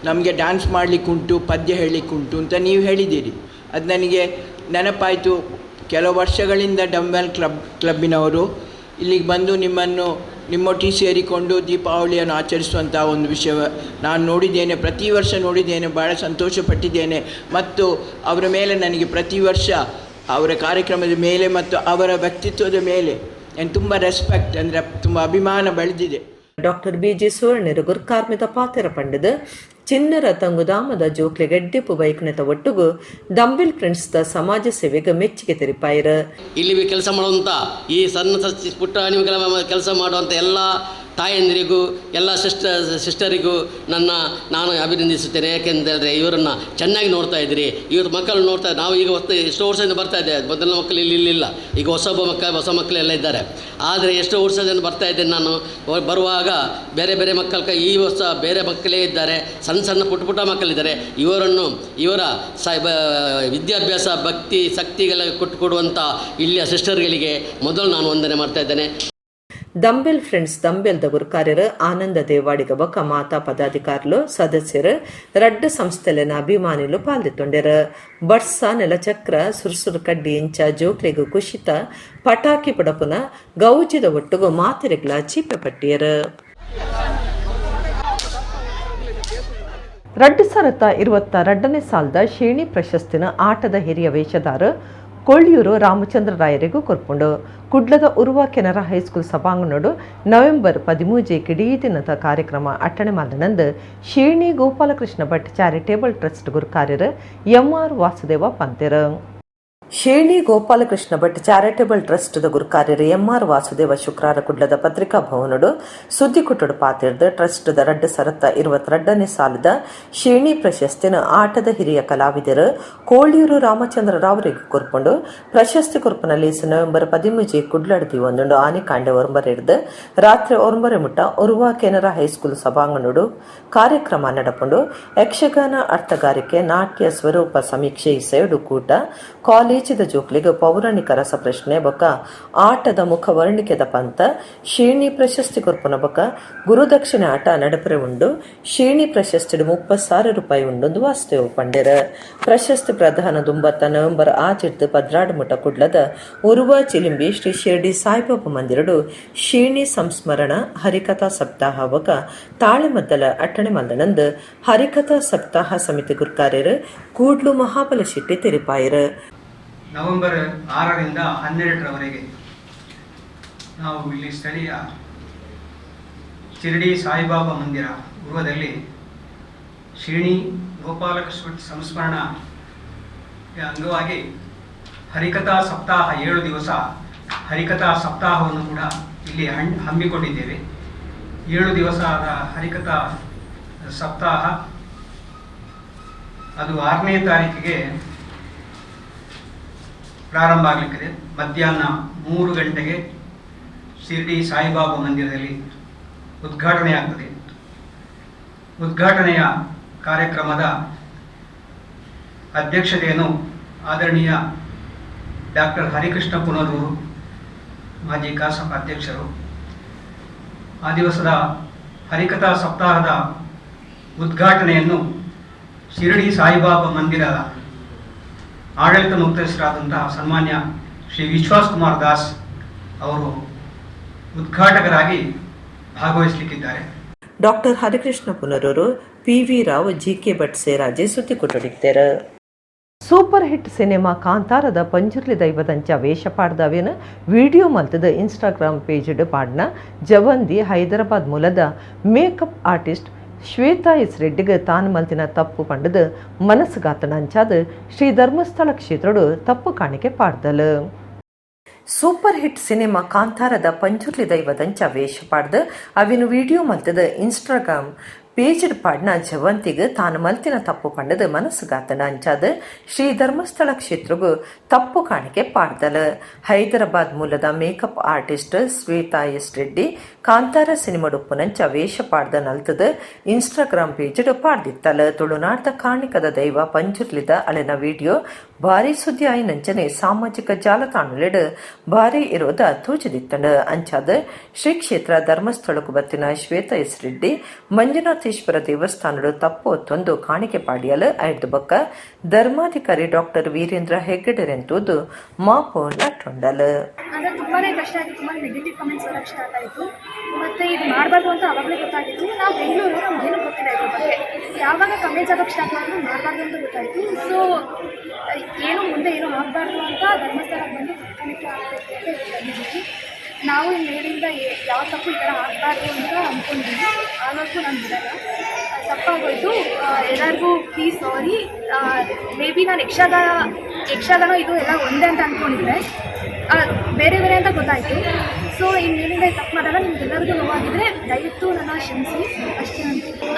[SPEAKER 8] ನಮಗೆ ಡ್ಯಾನ್ಸ್ ಮಾಡಲಿಕ್ಕುಂಟು, ಪದ್ಯ ಹೇಳಲಿಕ್ಕುಂಟು ಅಂತ ನೀವು ಹೇಳಿದ್ದೀರಿ. ಅದು ನನಗೆ ನೆನಪಾಯಿತು. ಕೆಲವು ವರ್ಷಗಳಿಂದ ಡಂಬೆಲ್ ಕ್ಲಬ್ಬಿನವರು ಇಲ್ಲಿಗೆ ಬಂದು ನಿಮ್ಮೊಟ್ಟಿಗೆ ಸೇರಿಕೊಂಡು ದೀಪಾವಳಿಯನ್ನು ಆಚರಿಸುವಂಥ ಒಂದು ವಿಷಯ ನಾನು ನೋಡಿದ್ದೇನೆ, ಪ್ರತಿ ವರ್ಷ ನೋಡಿದ್ದೇನೆ, ಭಾಳ ಸಂತೋಷಪಟ್ಟಿದ್ದೇನೆ. ಮತ್ತು ಅವರ ಮೇಲೆ ನನಗೆ ಪ್ರತಿ ವರ್ಷ ಅವರ ಕಾರ್ಯಕ್ರಮದ ಮೇಲೆ ಮತ್ತು ಅವರ ವ್ಯಕ್ತಿತ್ವದ ಮೇಲೆ ನಾನು ತುಂಬ ರೆಸ್ಪೆಕ್ಟ್, ಅಂದರೆ ತುಂಬ ಅಭಿಮಾನ ಬೆಳೆದಿದೆ.
[SPEAKER 1] ಡಾಕ್ಟರ್ ಬಿಜಿ ಸುವರ್ಣಿರು ಗುರ್ಕಾರ್ಮಿತ ಪಾತೆರ ಪಂಡಿದ ಚಿನ್ನರ ತಂಗುದಾಮದ ಜೋಕ್ಲೆ ಗಡ್ಡಿಪು ಬೈಕ್ನೆತ ಒಟ್ಟುಗು ದಂಬಿಲ್ ಫ್ರೆಂಡ್ಸ್ the ಸಮಾಜ ಸೇವೆಗೆ ಮೆಚ್ಚುಗೆ ತೆರಿಪಾಯಿರ.
[SPEAKER 9] ಇಲ್ಲಿ ಕೆಲಸ ಮಾಡುವಂಥ ಈ ಸಣ್ಣ ಪುಟ್ಟ ಕೆಲಸ ಮಾಡುವಂಥ ಎಲ್ಲ ತಾಯಂದಿರಿಗೂ ಎಲ್ಲ ಸಿಸ್ಟರಿಗೂ ನಾನು ಅಭಿನಂದಿಸುತ್ತೇನೆ. ಯಾಕೆಂತೇಳಿದ್ರೆ ಇವರನ್ನು ಚೆನ್ನಾಗಿ ನೋಡ್ತಾ ಇದ್ದೀರಿ, ಇವ್ರ ಮಕ್ಕಳು ನೋಡ್ತಾ, ನಾವು ಈಗ ಎಷ್ಟೋ ವರ್ಷದಿಂದ ಬರ್ತಾ ಇದ್ದೇವೆ. ಮೊದಲ ಮಕ್ಕಳು ಇಲ್ಲಿ ಇಲ್ಲಿಲ್ಲ, ಈಗ ಹೊಸ ಮಕ್ಕಳೆಲ್ಲ ಇದ್ದಾರೆ. ಆದರೆ ಎಷ್ಟೋ ವರ್ಷದಿಂದ ಬರ್ತಾ ಇದ್ದೇನೆ ನಾನು. ಬರುವಾಗ ಬೇರೆ ಬೇರೆ ಮಕ್ಕಳ ಈ ವರ್ಷ ಬೇರೆ ಮಕ್ಕಳೇ ಇದ್ದಾರೆ, ಸಣ್ಣ ಸಣ್ಣ ಪುಟ್ಟ ಪುಟ್ಟ ಮಕ್ಕಳಿದ್ದಾರೆ. ಇವರನ್ನು ಇವರ ವಿದ್ಯಾಭ್ಯಾಸ ಭಕ್ತಿ ಶಕ್ತಿಗೆಲ್ಲ ಕೊಟ್ಟುಕೊಡುವಂಥ ಇಲ್ಲಿಯ ಸಿಸ್ಟರ್ಗಳಿಗೆ ಮೊದಲು ನಾನು ವಂದನೆ ಮಾಡ್ತಾ ಇದ್ದೇನೆ.
[SPEAKER 1] ದಂಬೆಲ್ ಫ್ರೆಂಡ್ಸ್ ದಂಬೆಲ್ದ ಗುರುಕಾರ್ಯರು ಆನಂದ ದೇವಾಡಿಗ ಬೊಕ್ಕ ಮಾತಾ ಪದಾಧಿಕಾರಿಲು ಸದಸ್ಯರು ರಡ್ಡ ಸಂಸ್ಥೆಲೆನ ಅಭಿಮಾನಿಲು ಪಾಲ್ದಿತ್ತೊಂಡೆರು. ಬಡ್ಸ ನೆಲಚಕ್ರ ಸುರ್ಸುರು ಕಡ್ಡಿ ಇಂಚ ಜೋಕ್ಲೆಗು ಕುಶಿತ ಪಟಾಕಿ ಪಡಪುನ ಗೌಜಿದ ಒಟ್ಟುಗು ಮಾತೆರೆಗ್ಲ ಚೀಪೆ ಪಟ್ಟಿಯರು. 2022ನೇ ಸಾಲದ ಶೇಣಿ ಪ್ರಶಸ್ತಿನ ಆಟದ ಹಿರಿಯ ವೇಷಧಾರ ಕೊಳ್ಳಿಯೂರು ರಾಮಚಂದ್ರ ರಾಯರಿಗೂ ಕೊರ್ಪುಂಡು. ಕುಡ್ಲದ ಉರುವ ಕೆನರಾ ಹೈಸ್ಕೂಲ್ ಸಭಾಂಗಣೋಡು ನವೆಂಬರ್ 13 ಇಡೀ ದಿನದ ಕಾರ್ಯಕ್ರಮ ಅಟ್ಟಣೆ ಮಾದನಂದು ಶೇಣಿ ಗೋಪಾಲಕೃಷ್ಣ ಭಟ್ ಚಾರಿಟೇಬಲ್ ಟ್ರಸ್ಟ್ ಗುರುಕಾರ್ಯರು ಎಂಆರ್ ವಾಸುದೇವ ಪಂತೆರು. ಶೇಣಿ ಗೋಪಾಲಕೃಷ್ಣ ಭಟ್ ಚಾರಿಟೇಬಲ್ ಟ್ರಸ್ಟ್ ಗುರುಕಾರ್ಯರು ಎಂಆರ್ ವಾಸುದೇವ ಶುಕ್ರಾರ ಕುಡ್ಲದ ಪತ್ರಿಕಾ ಭವನಡು ಸುದ್ದಿಕುಟ್ಟಡು ಪಾತಿರ್ದು ಟ್ರಸ್ಟ್ 2022ನೇ ಸಾಲದ ಶೇಣಿ ಪ್ರಶಸ್ತಿನ ಆಟದ ಹಿರಿಯ ಕಲಾವಿದರು ಕೋಳಿಯೂರು ರಾಮಚಂದ್ರ ರಾವರಿಗೆ ಕೊರ್ಪುಂಡು. ಪ್ರಶಸ್ತಿ ಕೊರ್ಪುನಲ್ಲಿ ನವೆಂಬರ್ 13 ಕುಡ್ಲಡ್ದಿ ಒಂದುಂಡು ಆನೆಕಾಂಡೆ 9 ರಾತ್ರಿ 9 ಮುಟ್ಟ ಉರುವ ಕೆನರಾ ಹೈಸ್ಕೂಲ್ ಸಭಾಂಗಣಡು ಕಾರ್ಯಕ್ರಮ ನಡಪುಂಡು. ಯಕ್ಷಗಾನ ಅರ್ಥಗಾರಿಕೆ ನಾಟ್ಯ ಸ್ವರೂಪ ಸಮೀಕ್ಷೆ ಸೇಡು ಕೂಟ ಕಾಲೇಜ್ ಜೋಕ್ಲಿಗೆ ಪೌರಾಣಿಕ ರಸಪ್ರಶ್ನೆ ಬೊಕ್ಕ ಆಟದ ಮುಖವರ್ಣಿಕೆದ ಪಂತ ಶೇಣಿ ಪ್ರಶಸ್ತಿ ಕೊರ್ಪುನ ಬೊಕ್ಕ ಗುರುದಕ್ಷಿಣೆ ಆಟ ನಡಪರೆ ಉಂಡು. ಶೇಣಿ ಪ್ರಶಸ್ತಿ 30,000 ರೂಪಾಯಿ ಉಂಡೊಂದು ವಾಸ್ತೇವ ಪಂಡೆರ. ಪ್ರಶಸ್ತಿ ಪ್ರಧಾನ ದುಂಬತ್ತ ನವೆಂಬರ್ 6 12 ಮುಟ ಕುಡ್ಲದ ಉರುವ ಚಿಲಿಂಬಿ ಶ್ರೀ ಶಿರ್ಡಿ ಸಾಯಿಬಾಬಾ ಮಂದಿರಡು ಶೇಣಿ ಸಂಸ್ಮರಣ ಹರಿಕಥಾ ಸಪ್ತಾಹ ಬೊಕ್ಕ ತಾಳೆಮದ್ದಲ ಅಟ್ಟಣೆ ಮಲ್ಲನಂದು ಹರಿಕಥಾ ಸಪ್ತಾಹ ಸಮಿತಿ ಗುರ್ಕಾರ್ಯರು ಕೂಡ್ಲು ಮಹಾಬಲ ಶೆಟ್ಟಿ ತೆರಿಪಾಯರು.
[SPEAKER 10] ನವೆಂಬರ್ 6ರಿಂದ 12ರವರೆಗೆ ನಾವು ಇಲ್ಲಿ ಸ್ಥಳೀಯ ಶಿರಡಿ ಸಾಯಿಬಾಬಾ ಮಂದಿರ ಉರ್ವದಲ್ಲಿ ಶ್ರೀಣಿ ಗೋಪಾಲಕೃಷ್ಣ ಸಂಸ್ಮರಣ ಅಂಗವಾಗಿ ಹರಿಕಥಾ ಸಪ್ತಾಹ 7 ದಿವಸ ಹರಿಕಥಾ ಸಪ್ತಾಹವನ್ನು ಕೂಡ ಇಲ್ಲಿ ಹಮ್ಮಿಕೊಂಡಿದ್ದೇವೆ. 7 ದಿವಸದ ಹರಿಕಥಾ ಸಪ್ತಾಹ ಅದು 6ನೇ ತಾರೀಕಿಗೆ ಪ್ರಾರಂಭ ಆಗಲಿಕ್ಕಿದೆ. ಮಧ್ಯಾಹ್ನ 3 ಗಂಟೆಗೆ ಶಿರ್ಡಿ ಸಾಯಿಬಾಬಾ ಮಂದಿರದಲ್ಲಿ ಉದ್ಘಾಟನೆ ಆಗ್ತದೆ. ಉದ್ಘಾಟನೆಯ ಕಾರ್ಯಕ್ರಮದ ಅಧ್ಯಕ್ಷತೆಯನ್ನು ಆದರಣೀಯ ಡಾಕ್ಟರ್ ಹರಿಕೃಷ್ಣ ಪುನರೂರು, ಮಾಜಿ ಕಸಾಪ ಅಧ್ಯಕ್ಷರು. ಆ ದಿವಸದ ಹರಿಕಥಾ ಸಪ್ತಾಹದ ಉದ್ಘಾಟನೆಯನ್ನು ಶಿರಡಿ ಸಾಯಿಬಾಬಾ ಮಂದಿರದ ಆಡಳಿತ ಮುಕ್ತಸ್ಥರಾದಂತಹ ಸನ್ಮಾನ್ಯ ಶ್ರೀ ವಿಶ್ವಾಸ್ ಕುಮಾರ್ ದಾಸ್ ಅವರು ಉದ್ಘಾಟಕರಾಗಿ ಭಾಗವಹಿಸಲಿಕ್ಕಿದ್ದಾರೆ.
[SPEAKER 1] Doctor Harikrishna Punaroor, PV Rao, GK Bhat Seraje ಸುದ್ದಿ ಕೊಟ್ಟಡಿದ್ದಾರೆ. Super hit cinema ಕಾಂತಾರದ ಪಂಜುರ್ಲಿ ದೈವದಂಚ ವೇಷ ಪಾಡ್ದವೇನು ವಿಡಿಯೋ ಮಲ್ತದ ಇನ್ಸ್ಟಾಗ್ರಾಮ್ ಪೇಜ್ಡ್ ಪಾಡ್ನ ಜವಂದಿ ಹೈದರಾಬಾದ್ ಮೂಲದ ಮೇಕಪ್ ಆರ್ಟಿಸ್ಟ್ Shweta S ರೆಡ್ಡಿಗೆ ತಾನು ಮಲ್ತಿನ ತಪ್ಪು ಪಂಡದು ಮನಸ್ಸುಗಾತನ ಅಂಚಾದ ಶ್ರೀ ಧರ್ಮಸ್ಥಳ ಕ್ಷೇತ್ರಡು ತಪ್ಪು ಕಾಣಿಕೆ ಪಾಡ್ದಲು. Super hit cinema ಕಾಂತಾರದ ಪಂಜುರ್ಲಿ ದೈವದಂಚ ವೇಷ ಪಾಡ್ದು ಅವಿನ ವಿಡಿಯೋ ಮಲ್ತದ ಇನ್ಸ್ಟಾಗ್ರಾಮ್ ಪೇಜ್ಡ್ ಪಾಡ್ನ ಜವಂತಿಗೆ ತಾನು ಮಲ್ತಿನ ತಪ್ಪು ಪಂಡದು ಮನಸ್ಸುಗಾತನ ಅಂಚಾದ ಶ್ರೀ ಧರ್ಮಸ್ಥಳ ಕ್ಷೇತ್ರಗೂ ತಪ್ಪು ಕಾಣಿಕೆ ಪಾಡ್ದಲು. ಹೈದರಾಬಾದ್ ಮೂಲದ makeup artist Shweta S Reddy Kantara ಸಿನಿಮಾಡುಪ್ಪುನಂಚ ವೇಷ ಪಾಡ್ದ ನಲ್ತದ ಇನ್ಸ್ಟಾಗ್ರಾಮ್ ಪೇಜ್ಡ್ ಪಾಡ್ದಿತ್ತಲ. ತುಳುನಾಡ್ದ ಕಾರ್ಣಿಕದ ದೈವ ಪಂಜುರ್ಲಿದ ಅಲೆನ ವಿಡಿಯೋ ಭಾರಿ ಸುದ್ದಿ ಆಯಿನಂಚನೆ ಸಾಮಾಜಿಕ ಜಾಲತಾಣಲೆಡ್ ಭಾರಿ ಇರೋದ ತೂಜದಿತ್ತಂಡ. ಅಂಚಾದ ಶ್ರೀ ಕ್ಷೇತ್ರ ಧರ್ಮಸ್ಥಳಕ್ಕೂ ಬತ್ತಿನ ಶ್ವೇತಾ ಎಸ್ ರೆಡ್ಡಿ ಮಂಜುನಾಥೇಶ್ವರ ದೇವಸ್ಥಾನಡು ತಪ್ಪು ಒತ್ತೊಂದು ಕಾಣಿಕೆ ಪಾಡಿಯಲು ಐದು ಬೊಕ್ಕ ಧರ್ಮಾಧಿಕಾರಿ ಡಾಕ್ಟರ್ ವೀರೇಂದ್ರ ಹೆಗ್ಗಡೆರೆಂತೂದು ಮಾಪು ನಟ್ಟೊಂಡಲ್.
[SPEAKER 11] ಅಂದರೆ ತುಂಬಾ ಕಷ್ಟ ಆಯಿತು. ತುಂಬಾ ನೆಗೆಟಿವ್ ಕಮೆಂಟ್ಸ್ ಬರೋಕ್ಕೆ ಸ್ಟಾರ್ಟ್ ಆಯಿತು. ಮತ್ತು ಇದು ಮಾಡಬಾರ್ದು ಅಂತ ಆವಾಗಲೇ ಗೊತ್ತಾಗಿತ್ತು. ನಾವು ಬೆಂಗಳೂರು, ನಮಗೇನು ಗೊತ್ತಿಲ್ಲ ಇದ್ರ ಬಗ್ಗೆ. ಯಾವಾಗ ಕಮೆಂಟ್ಸ್ ಆಗೋಕ್ಕೆ ಸ್ಟಾರ್ಟ್ ಮಾಡಿದ್ರು, ಮಾಡಬಾರ್ದು ಅಂತ ಗೊತ್ತಾಯಿತು. ಸೊ ಏನು ಮುಂದೆ ಏನೂ ಆಗಬಾರ್ದು ಅಂತ ಧರ್ಮಸ್ಥಳಕ್ಕೆ ಬಂದು ಕಾಣಿಕೆ ಹಾಕಬೇಕು ಅಂತ ಹೇಳಿ ಬಂದಿದ್ದೀವಿ ನಾವು. ಇನ್ನು ಮೇಲಿಂದ ಯಾವ ತಪ್ಪು ಈ ಥರ ಆಗಬಾರ್ದು ಅಂತ ಅಂದ್ಕೊಂಡಿದ್ದೀವಿ. ಆಗೋಕ್ಕೂ ನಾನು ಬಿಡಲ್ಲ. ತಪ್ಪಾಗೋಯ್ತು. ಎಲ್ಲರಿಗೂ please sorry. May be ನಾನು ಯಕ್ಷಗಾನ ಯಕ್ಷಗಾನ ಇದು ಎಲ್ಲ ಒಂದೇ ಅಂತ ಅಂದ್ಕೊಂಡಿದ್ದೆ. ಬೇರೆ ಬೇರೆ ಅಂತ ಗೊತ್ತಾಯಿತು. ಸೊ ಇನ್ನು ಮೇಲಿಂದ ತಪ್ಪು ಮಾಡಲ್ಲ. ನಿಮ್ಗೆಲ್ಲರಿಗೂ ನೋವಾಗಿದ್ದರೆ ದಯವಿಟ್ಟು ನನ್ನ ಕ್ಷಮಿಸಿ ಅಷ್ಟೇ.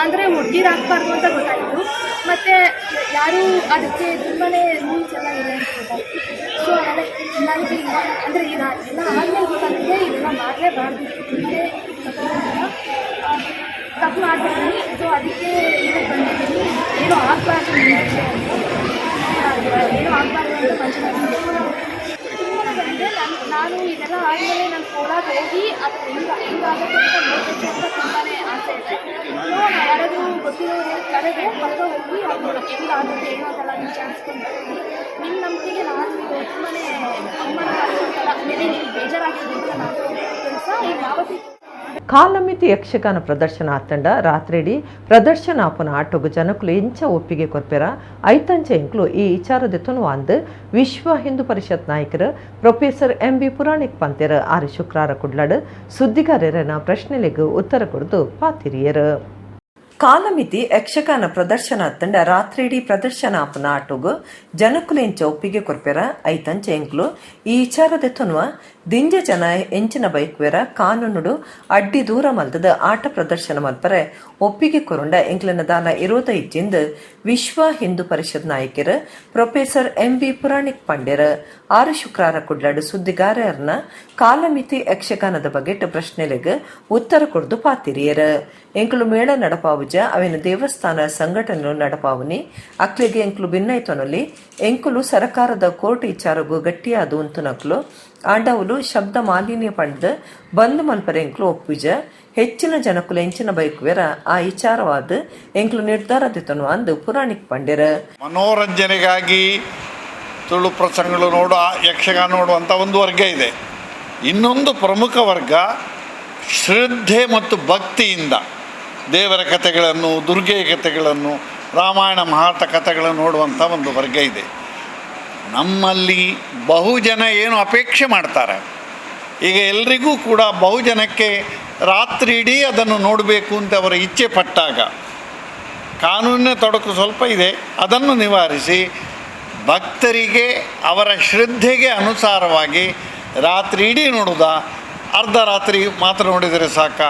[SPEAKER 11] ಅಂದರೆ ಹುಡುಗಿರು ಹಾಕ್ಬಾರ್ದು ಅಂತ ಗೊತ್ತಾಯಿತು. ಮತ್ತು ಯಾರೂ ಅದಕ್ಕೆ ತುಂಬಾ ರೂಲ್ಸ್ ಎಲ್ಲ ಇದೆ ಅಂತ ಗೊತ್ತಾಯಿತು. ಸೊ ಆಮೇಲೆ ನನಗೆ ಇವಾಗ ಅಂದರೆ ಈಗ ಎಲ್ಲ ಆದಮೇಲೆ ಗೊತ್ತಾಗ್ತಿದೆ, ಇದೆಲ್ಲ ಮಾಡಲೇಬಾರ್ದು, ತುಂಬಾ ತಪ್ಪು ಅಂತ. ತಪ್ಪು ಮಾಡ್ಬಿಟ್ಟಿದ್ದೀನಿ. ಸೊ ಅದಕ್ಕೆ ಇವಾಗ ಬಂದಿದ್ದೀನಿ. ಏನೂ ಆಗಬಾರ್ದು ಮುಂದೆ ಅಂತ, ಏನೂ ಆಗಬಾರ್ದು ಅಂತ ಮಂಜುನಾಥ್ ತುಂಬಾ ಬಂದಿದೆ. ನಾನು ನಾನು ಇದೆಲ್ಲ ಆದಮೇಲೆ ನಾನು ಕೋಲಾರ ಹೋಗಿ ಅದು ಹೆಂಗೆ ಹೆಂಗಾಗುತ್ತೆ ಅಂತ ನೋಡಬೇಕು ಅಂತ ತುಂಬಾ ಆಸೆ ಇದೆ. ಸೊ ನಾವು ಯಾರಾದರೂ ಗೊತ್ತಿರೋರು ಕರೆದ್ರೆ ಪಕ್ಕ ಹೋಗಿ ಅದು ಹೆಂಗಾಗುತ್ತೆ ಏನು ಅಂತೆಲ್ಲ ವಿಚಾರಿಸ್ಕೊಂಡು ಬರ್ತೀನಿ. ನಿಮ್ಮ ನಂಬಿಕೆಗೆ ನಾನು ತುಂಬಾ ಅವಮಾನ ಆಯಿತು. ಮೇಲೆ ನಿಮ್ಗೆ ಬೇಜಾರಾಗಿರ್ಬೋದು ನಾನು ಕೆಲಸ ಈಗ ಯಾವತ್ತೂ.
[SPEAKER 1] ಕಾಲಮಿತಿ ಯಕ್ಷಗಾನ ಪ್ರದರ್ಶನ ಆತಂಡ ರಾತ್ರಿಡಿ ಪ್ರದರ್ಶನ ಆಪುನ ಆಟೋಗು ಜನಕುಲು ಎಂಚ ಒಪ್ಪಿಗೆ ಕೊರ್ಪೆರ ಐತಂಚ ಎಂಕ್ಲು ಈ ವಿಚಾರದ ತುನುವಾಂದ್ ವಿಶ್ವ ಹಿಂದೂ ಪರಿಷತ್ ನಾಯಕರು professor M B Puranik ಪಂತೆರ್. ಆರು ಶುಕ್ರಾರ ಕುಡ್ಲಾಡು ಸುದ್ದಿಗಾರರನ ಪ್ರಶ್ನೆಲೆಗ್ ಉತ್ತರ ಕೊಡ್ದು ಪಾತಿರಿಯರು. ಕಾಲಮಿತಿ ಯಕ್ಷಗಾನ ಪ್ರದರ್ಶನ ತಂಡ ರಾತ್ರಿಡಿ ಪ್ರದರ್ಶನ ಆಪುನ ಆಟೋಗು ಜನಕುಲು ಎಂಚ ಒಪ್ಪಿಗೆ ಕೊರ್ಪೆರ ಐತಂಚ ಎಂಕ್ಲು ಈ ವಿಚಾರದ ತುನುವ. ದಿಂಜ ಜನ ಎಂಚಿನ ಬೈಕ್ವೆರ ಕಾನೂನುಡು ಅಡ್ಡಿ ದೂರ ಮಲ್ದದ ಆಟ ಪ್ರದರ್ಶನ ಮಲ್ಪರೆ ಒಪ್ಪಿಗೆ ಕೊರುಂಡ ಎಂಕ್ಲನ ದಾನ ಇರೋದ ಇಚ್ಚಿಂದ ವಿಶ್ವ ಹಿಂದೂ ಪರಿಷತ್ ನಾಯಕರು professor M B Puranik ಪಂಡ್ಯರ್. ಆರು ಶುಕ್ರಾರ ಕುಡ್ಲಾಡು ಸುದ್ದಿಗಾರರನ್ನ ಕಾಲಮಿತಿ ಯಕ್ಷಗಾನದ ಬಗೆಟ್ ಪ್ರಶ್ನೆಲೆಗ್ ಉತ್ತರ ಕೊಡ್ದು ಪಾತಿರಿಯರ್. ಎಂಕುಲು ಮೇಳ ನಡಪಾವುಜ, ಅವಿನ ದೇವಸ್ಥಾನ ಸಂಘಟನೆ ನಡಪಾವುನಿ. ಅಕ್ಲಿಗೆ ಎಂಕುಲು ಭಿನ್ನೈತೊನಲ್ಲಿ. ಎಂಕುಲು ಸರಕಾರದ ಕೋರ್ಟ್ ವಿಚಾರಗು ಗಟ್ಟಿಯಾದ ಉಂತುನಕ್ಲು. ಆಂಡವುಲು ಶಬ್ದ ಮಾಲಿನ್ಯ ಪಂಡ್ದ್ ಬಂದ್ ಮಲ್ಪರೆ ಎಂಕ್ಲು ಒಪ್ಪುಜ. ಹೆಚ್ಚಿನ ಜನಕುಲು ಎಂಚಿನ ಬೈಕುವೆರ ಆ ವಿಚಾರವಾದ ಎಂಕ್ಲು ನಿರ್ಧಾರ ದಿತನು ಅಂದು ಪುರಾಣಿಕ್ ಪಂಡ್ಯರ.
[SPEAKER 5] ಮನೋರಂಜನೆಗಾಗಿ ತುಳು ಪ್ರಸಂಗಗಳು ನೋಡುವ, ಯಕ್ಷಗಾನ ನೋಡುವಂಥ ಒಂದು ವರ್ಗ ಇದೆ. ಇನ್ನೊಂದು ಪ್ರಮುಖ ವರ್ಗ ಶ್ರದ್ಧೆ ಮತ್ತು ಭಕ್ತಿಯಿಂದ ದೇವರ ಕಥೆಗಳನ್ನು, ದುರ್ಗೆಯ ಕಥೆಗಳನ್ನು, ರಾಮಾಯಣ ಮಹಾಭಾರತ ಕಥೆಗಳನ್ನು ನೋಡುವಂಥ ಒಂದು ವರ್ಗ ಇದೆ. ನಮ್ಮಲ್ಲಿ ಬಹುಜನ ಏನು ಅಪೇಕ್ಷೆ ಮಾಡ್ತಾರೆ, ಈಗ ಎಲ್ರಿಗೂ ಕೂಡ ಬಹುಜನಕ್ಕೆ ರಾತ್ರಿ ಇಡೀ ಅದನ್ನು ನೋಡಬೇಕು ಅಂತ ಅವರ ಇಚ್ಛೆ ಪಟ್ಟಾಗ ಕಾನೂನಿನ ತೊಡಕು ಸ್ವಲ್ಪ ಇದೆ. ಅದನ್ನು ನಿವಾರಿಸಿ ಭಕ್ತರಿಗೆ ಅವರ ಶ್ರದ್ಧೆಗೆ ಅನುಸಾರವಾಗಿ ರಾತ್ರಿ ಇಡೀ ನೋಡೋದಾ, ಅರ್ಧ ರಾತ್ರಿ ಮಾತ್ರ ನೋಡಿದರೆ ಸಾಕ,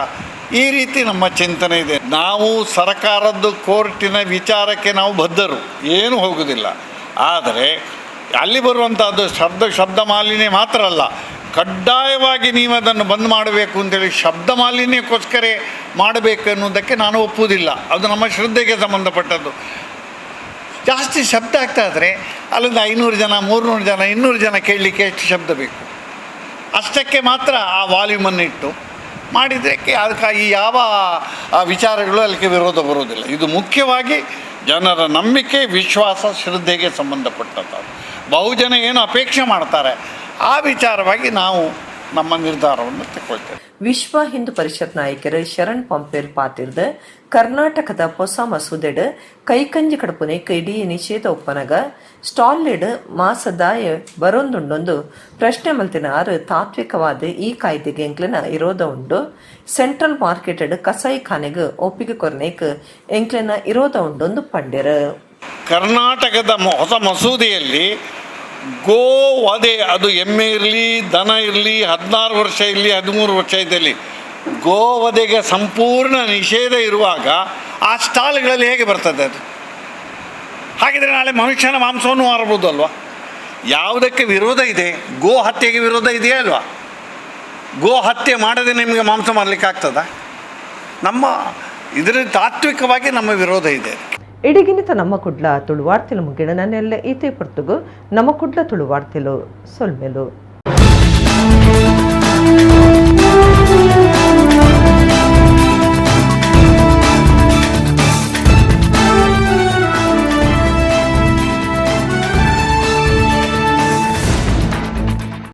[SPEAKER 5] ಈ ರೀತಿ ನಮ್ಮ ಚಿಂತನೆ ಇದೆ. ನಾವು ಸರ್ಕಾರದ್ದು ಕೋರ್ಟಿನ ವಿಚಾರಕ್ಕೆ ನಾವು ಬದ್ಧರು, ಏನು ಹೋಗುವುದಿಲ್ಲ. ಆದರೆ ಅಲ್ಲಿ ಬರುವಂಥದ್ದು ಶಬ್ದ ಶಬ್ದ ಮಾಲಿನ್ಯ ಮಾತ್ರ ಅಲ್ಲ, ಕಡ್ಡಾಯವಾಗಿ ನೀವು ಅದನ್ನು ಬಂದ್ ಮಾಡಬೇಕು ಅಂತೇಳಿ ಶಬ್ದ ಮಾಲಿನ್ಯಕ್ಕೋಸ್ಕರ ಮಾಡಬೇಕು ಅನ್ನೋದಕ್ಕೆ ನಾನು ಒಪ್ಪುವುದಿಲ್ಲ. ಅದು ನಮ್ಮ ಶ್ರದ್ಧೆಗೆ ಸಂಬಂಧಪಟ್ಟದ್ದು. ಜಾಸ್ತಿ ಶಬ್ದ ಆಗ್ತಾ ಇದ್ದರೆ ಅಲ್ಲೊಂದು 500 ಜನ, 300 ಜನ, 200 ಜನ ಕೇಳಲಿಕ್ಕೆ ಎಷ್ಟು ಶಬ್ದ ಬೇಕು, ಅಷ್ಟಕ್ಕೆ ಮಾತ್ರ ಆ ವಾಲ್ಯೂಮನ್ನು ಇಟ್ಟು ಮಾಡಿದರೆ ಅದಕ್ಕಾಗಿ ಯಾವ ಆ ವಿಚಾರಗಳು ಅದಕ್ಕೆ ವಿರೋಧ ಬರುವುದಿಲ್ಲ. ಇದು ಮುಖ್ಯವಾಗಿ ಜನರ ನಂಬಿಕೆ, ವಿಶ್ವಾಸ, ಶ್ರದ್ಧೆಗೆ ಸಂಬಂಧಪಟ್ಟದ್ದು. ಬಹುಜನ ಏನು ಅಪೇಕ್ಷೆ ಮಾಡ್ತಾರೆ, ಆ ವಿಚಾರವಾಗಿ ನಾವು ನಮ್ಮ ನಿರ್ಧಾರವನ್ನು ತಗೊಳ್ತೇವೆ.
[SPEAKER 1] ವಿಶ್ವ ಹಿಂದೂ ಪರಿಷತ್ ನಾಯಕರು ಶರಣ್ ಪಂಪೇರ್ ಪಾತಿರ್ದ ಕರ್ನಾಟಕದ ಹೊಸ ಮಸೂದೆಡ್ ಕೈಕಂಜಿ ಕಡಪುನೆ ಇಡೀ ನಿಷೇಧ ಒಪ್ಪನಗ ಸ್ಟಾಲ್ಲೆಡ್ ಮಾಸದಾಯ ಬರೊಂದುಂಡೊಂದು ಪ್ರಶ್ನೆ ಮಲ್ತಿನ ಆರು ತಾತ್ವಿಕವಾದ ಈ ಕಾಯ್ದೆಗೆ ಎಂಕ್ಲೆನ ಇರೋದ ಉಂಡು. ಸೆಂಟ್ರಲ್ ಮಾರ್ಕೆಟೆಡ್ ಕಸಾಯಿ ಖಾನೆಗ್ ಒಪ್ಪಿಗೆ ಕೊರ್ನೇಕ್ ಎಂಕ್ಲೆನ ಇರೋದ ಉಂಡೊಂದು ಪಂಡೆರು.
[SPEAKER 5] ಕರ್ನಾಟಕದ ಹೊಸ ಮಸೂದೆಯಲ್ಲಿ ಗೋವಧೆ, ಅದು ಎಮ್ಮೆ ಇರಲಿ, ದನ ಇರಲಿ, 16 ವರ್ಷ ಇರಲಿ, 13 ವರ್ಷ ಇದ್ದಲ್ಲಿ, ಗೋವಧೆಗೆ ಸಂಪೂರ್ಣ ನಿಷೇಧ ಇರುವಾಗ ಆ ಸ್ಟಾಲ್ಗಳಲ್ಲಿ ಹೇಗೆ ಬರ್ತದೆ ಅದು? ಹಾಗಿದ್ರೆ ನಾಳೆ ಮನುಷ್ಯನ ಮಾಂಸವನ್ನು ಮಾರಬಹುದು ಅಲ್ವಾ? ಯಾವುದಕ್ಕೆ ವಿರೋಧ ಇದೆ? ಗೋ ಹತ್ಯೆಗೆ ವಿರೋಧ ಇದೆಯಾ ಅಲ್ವಾ? ಗೋ ಹತ್ಯೆ ಮಾಡದೆ ನಿಮಗೆ ಮಾಂಸ ಮಾರಲಿಕ್ಕೆ ಆಗ್ತದಾ? ನಮ್ಮ ಇದರಲ್ಲಿ ತಾತ್ವಿಕವಾಗಿ ನಮ್ಮ ವಿರೋಧ ಇದೆ.
[SPEAKER 1] ಇಡಿಗಿನಿತ ನಮ್ಮ ಕುಡ್ಲ ತುಳುವಾರ್ತೆಲು ಮುಗಿಣ ನನ್ನೆಲ್ಲ ಈತೆ ಪೊರ್ತುಗು ನಮ್ಮ ಕುಡ್ಲ ತುಳುವಾರ್ತೆಲು ಸೊಲ್ಮೆಲು.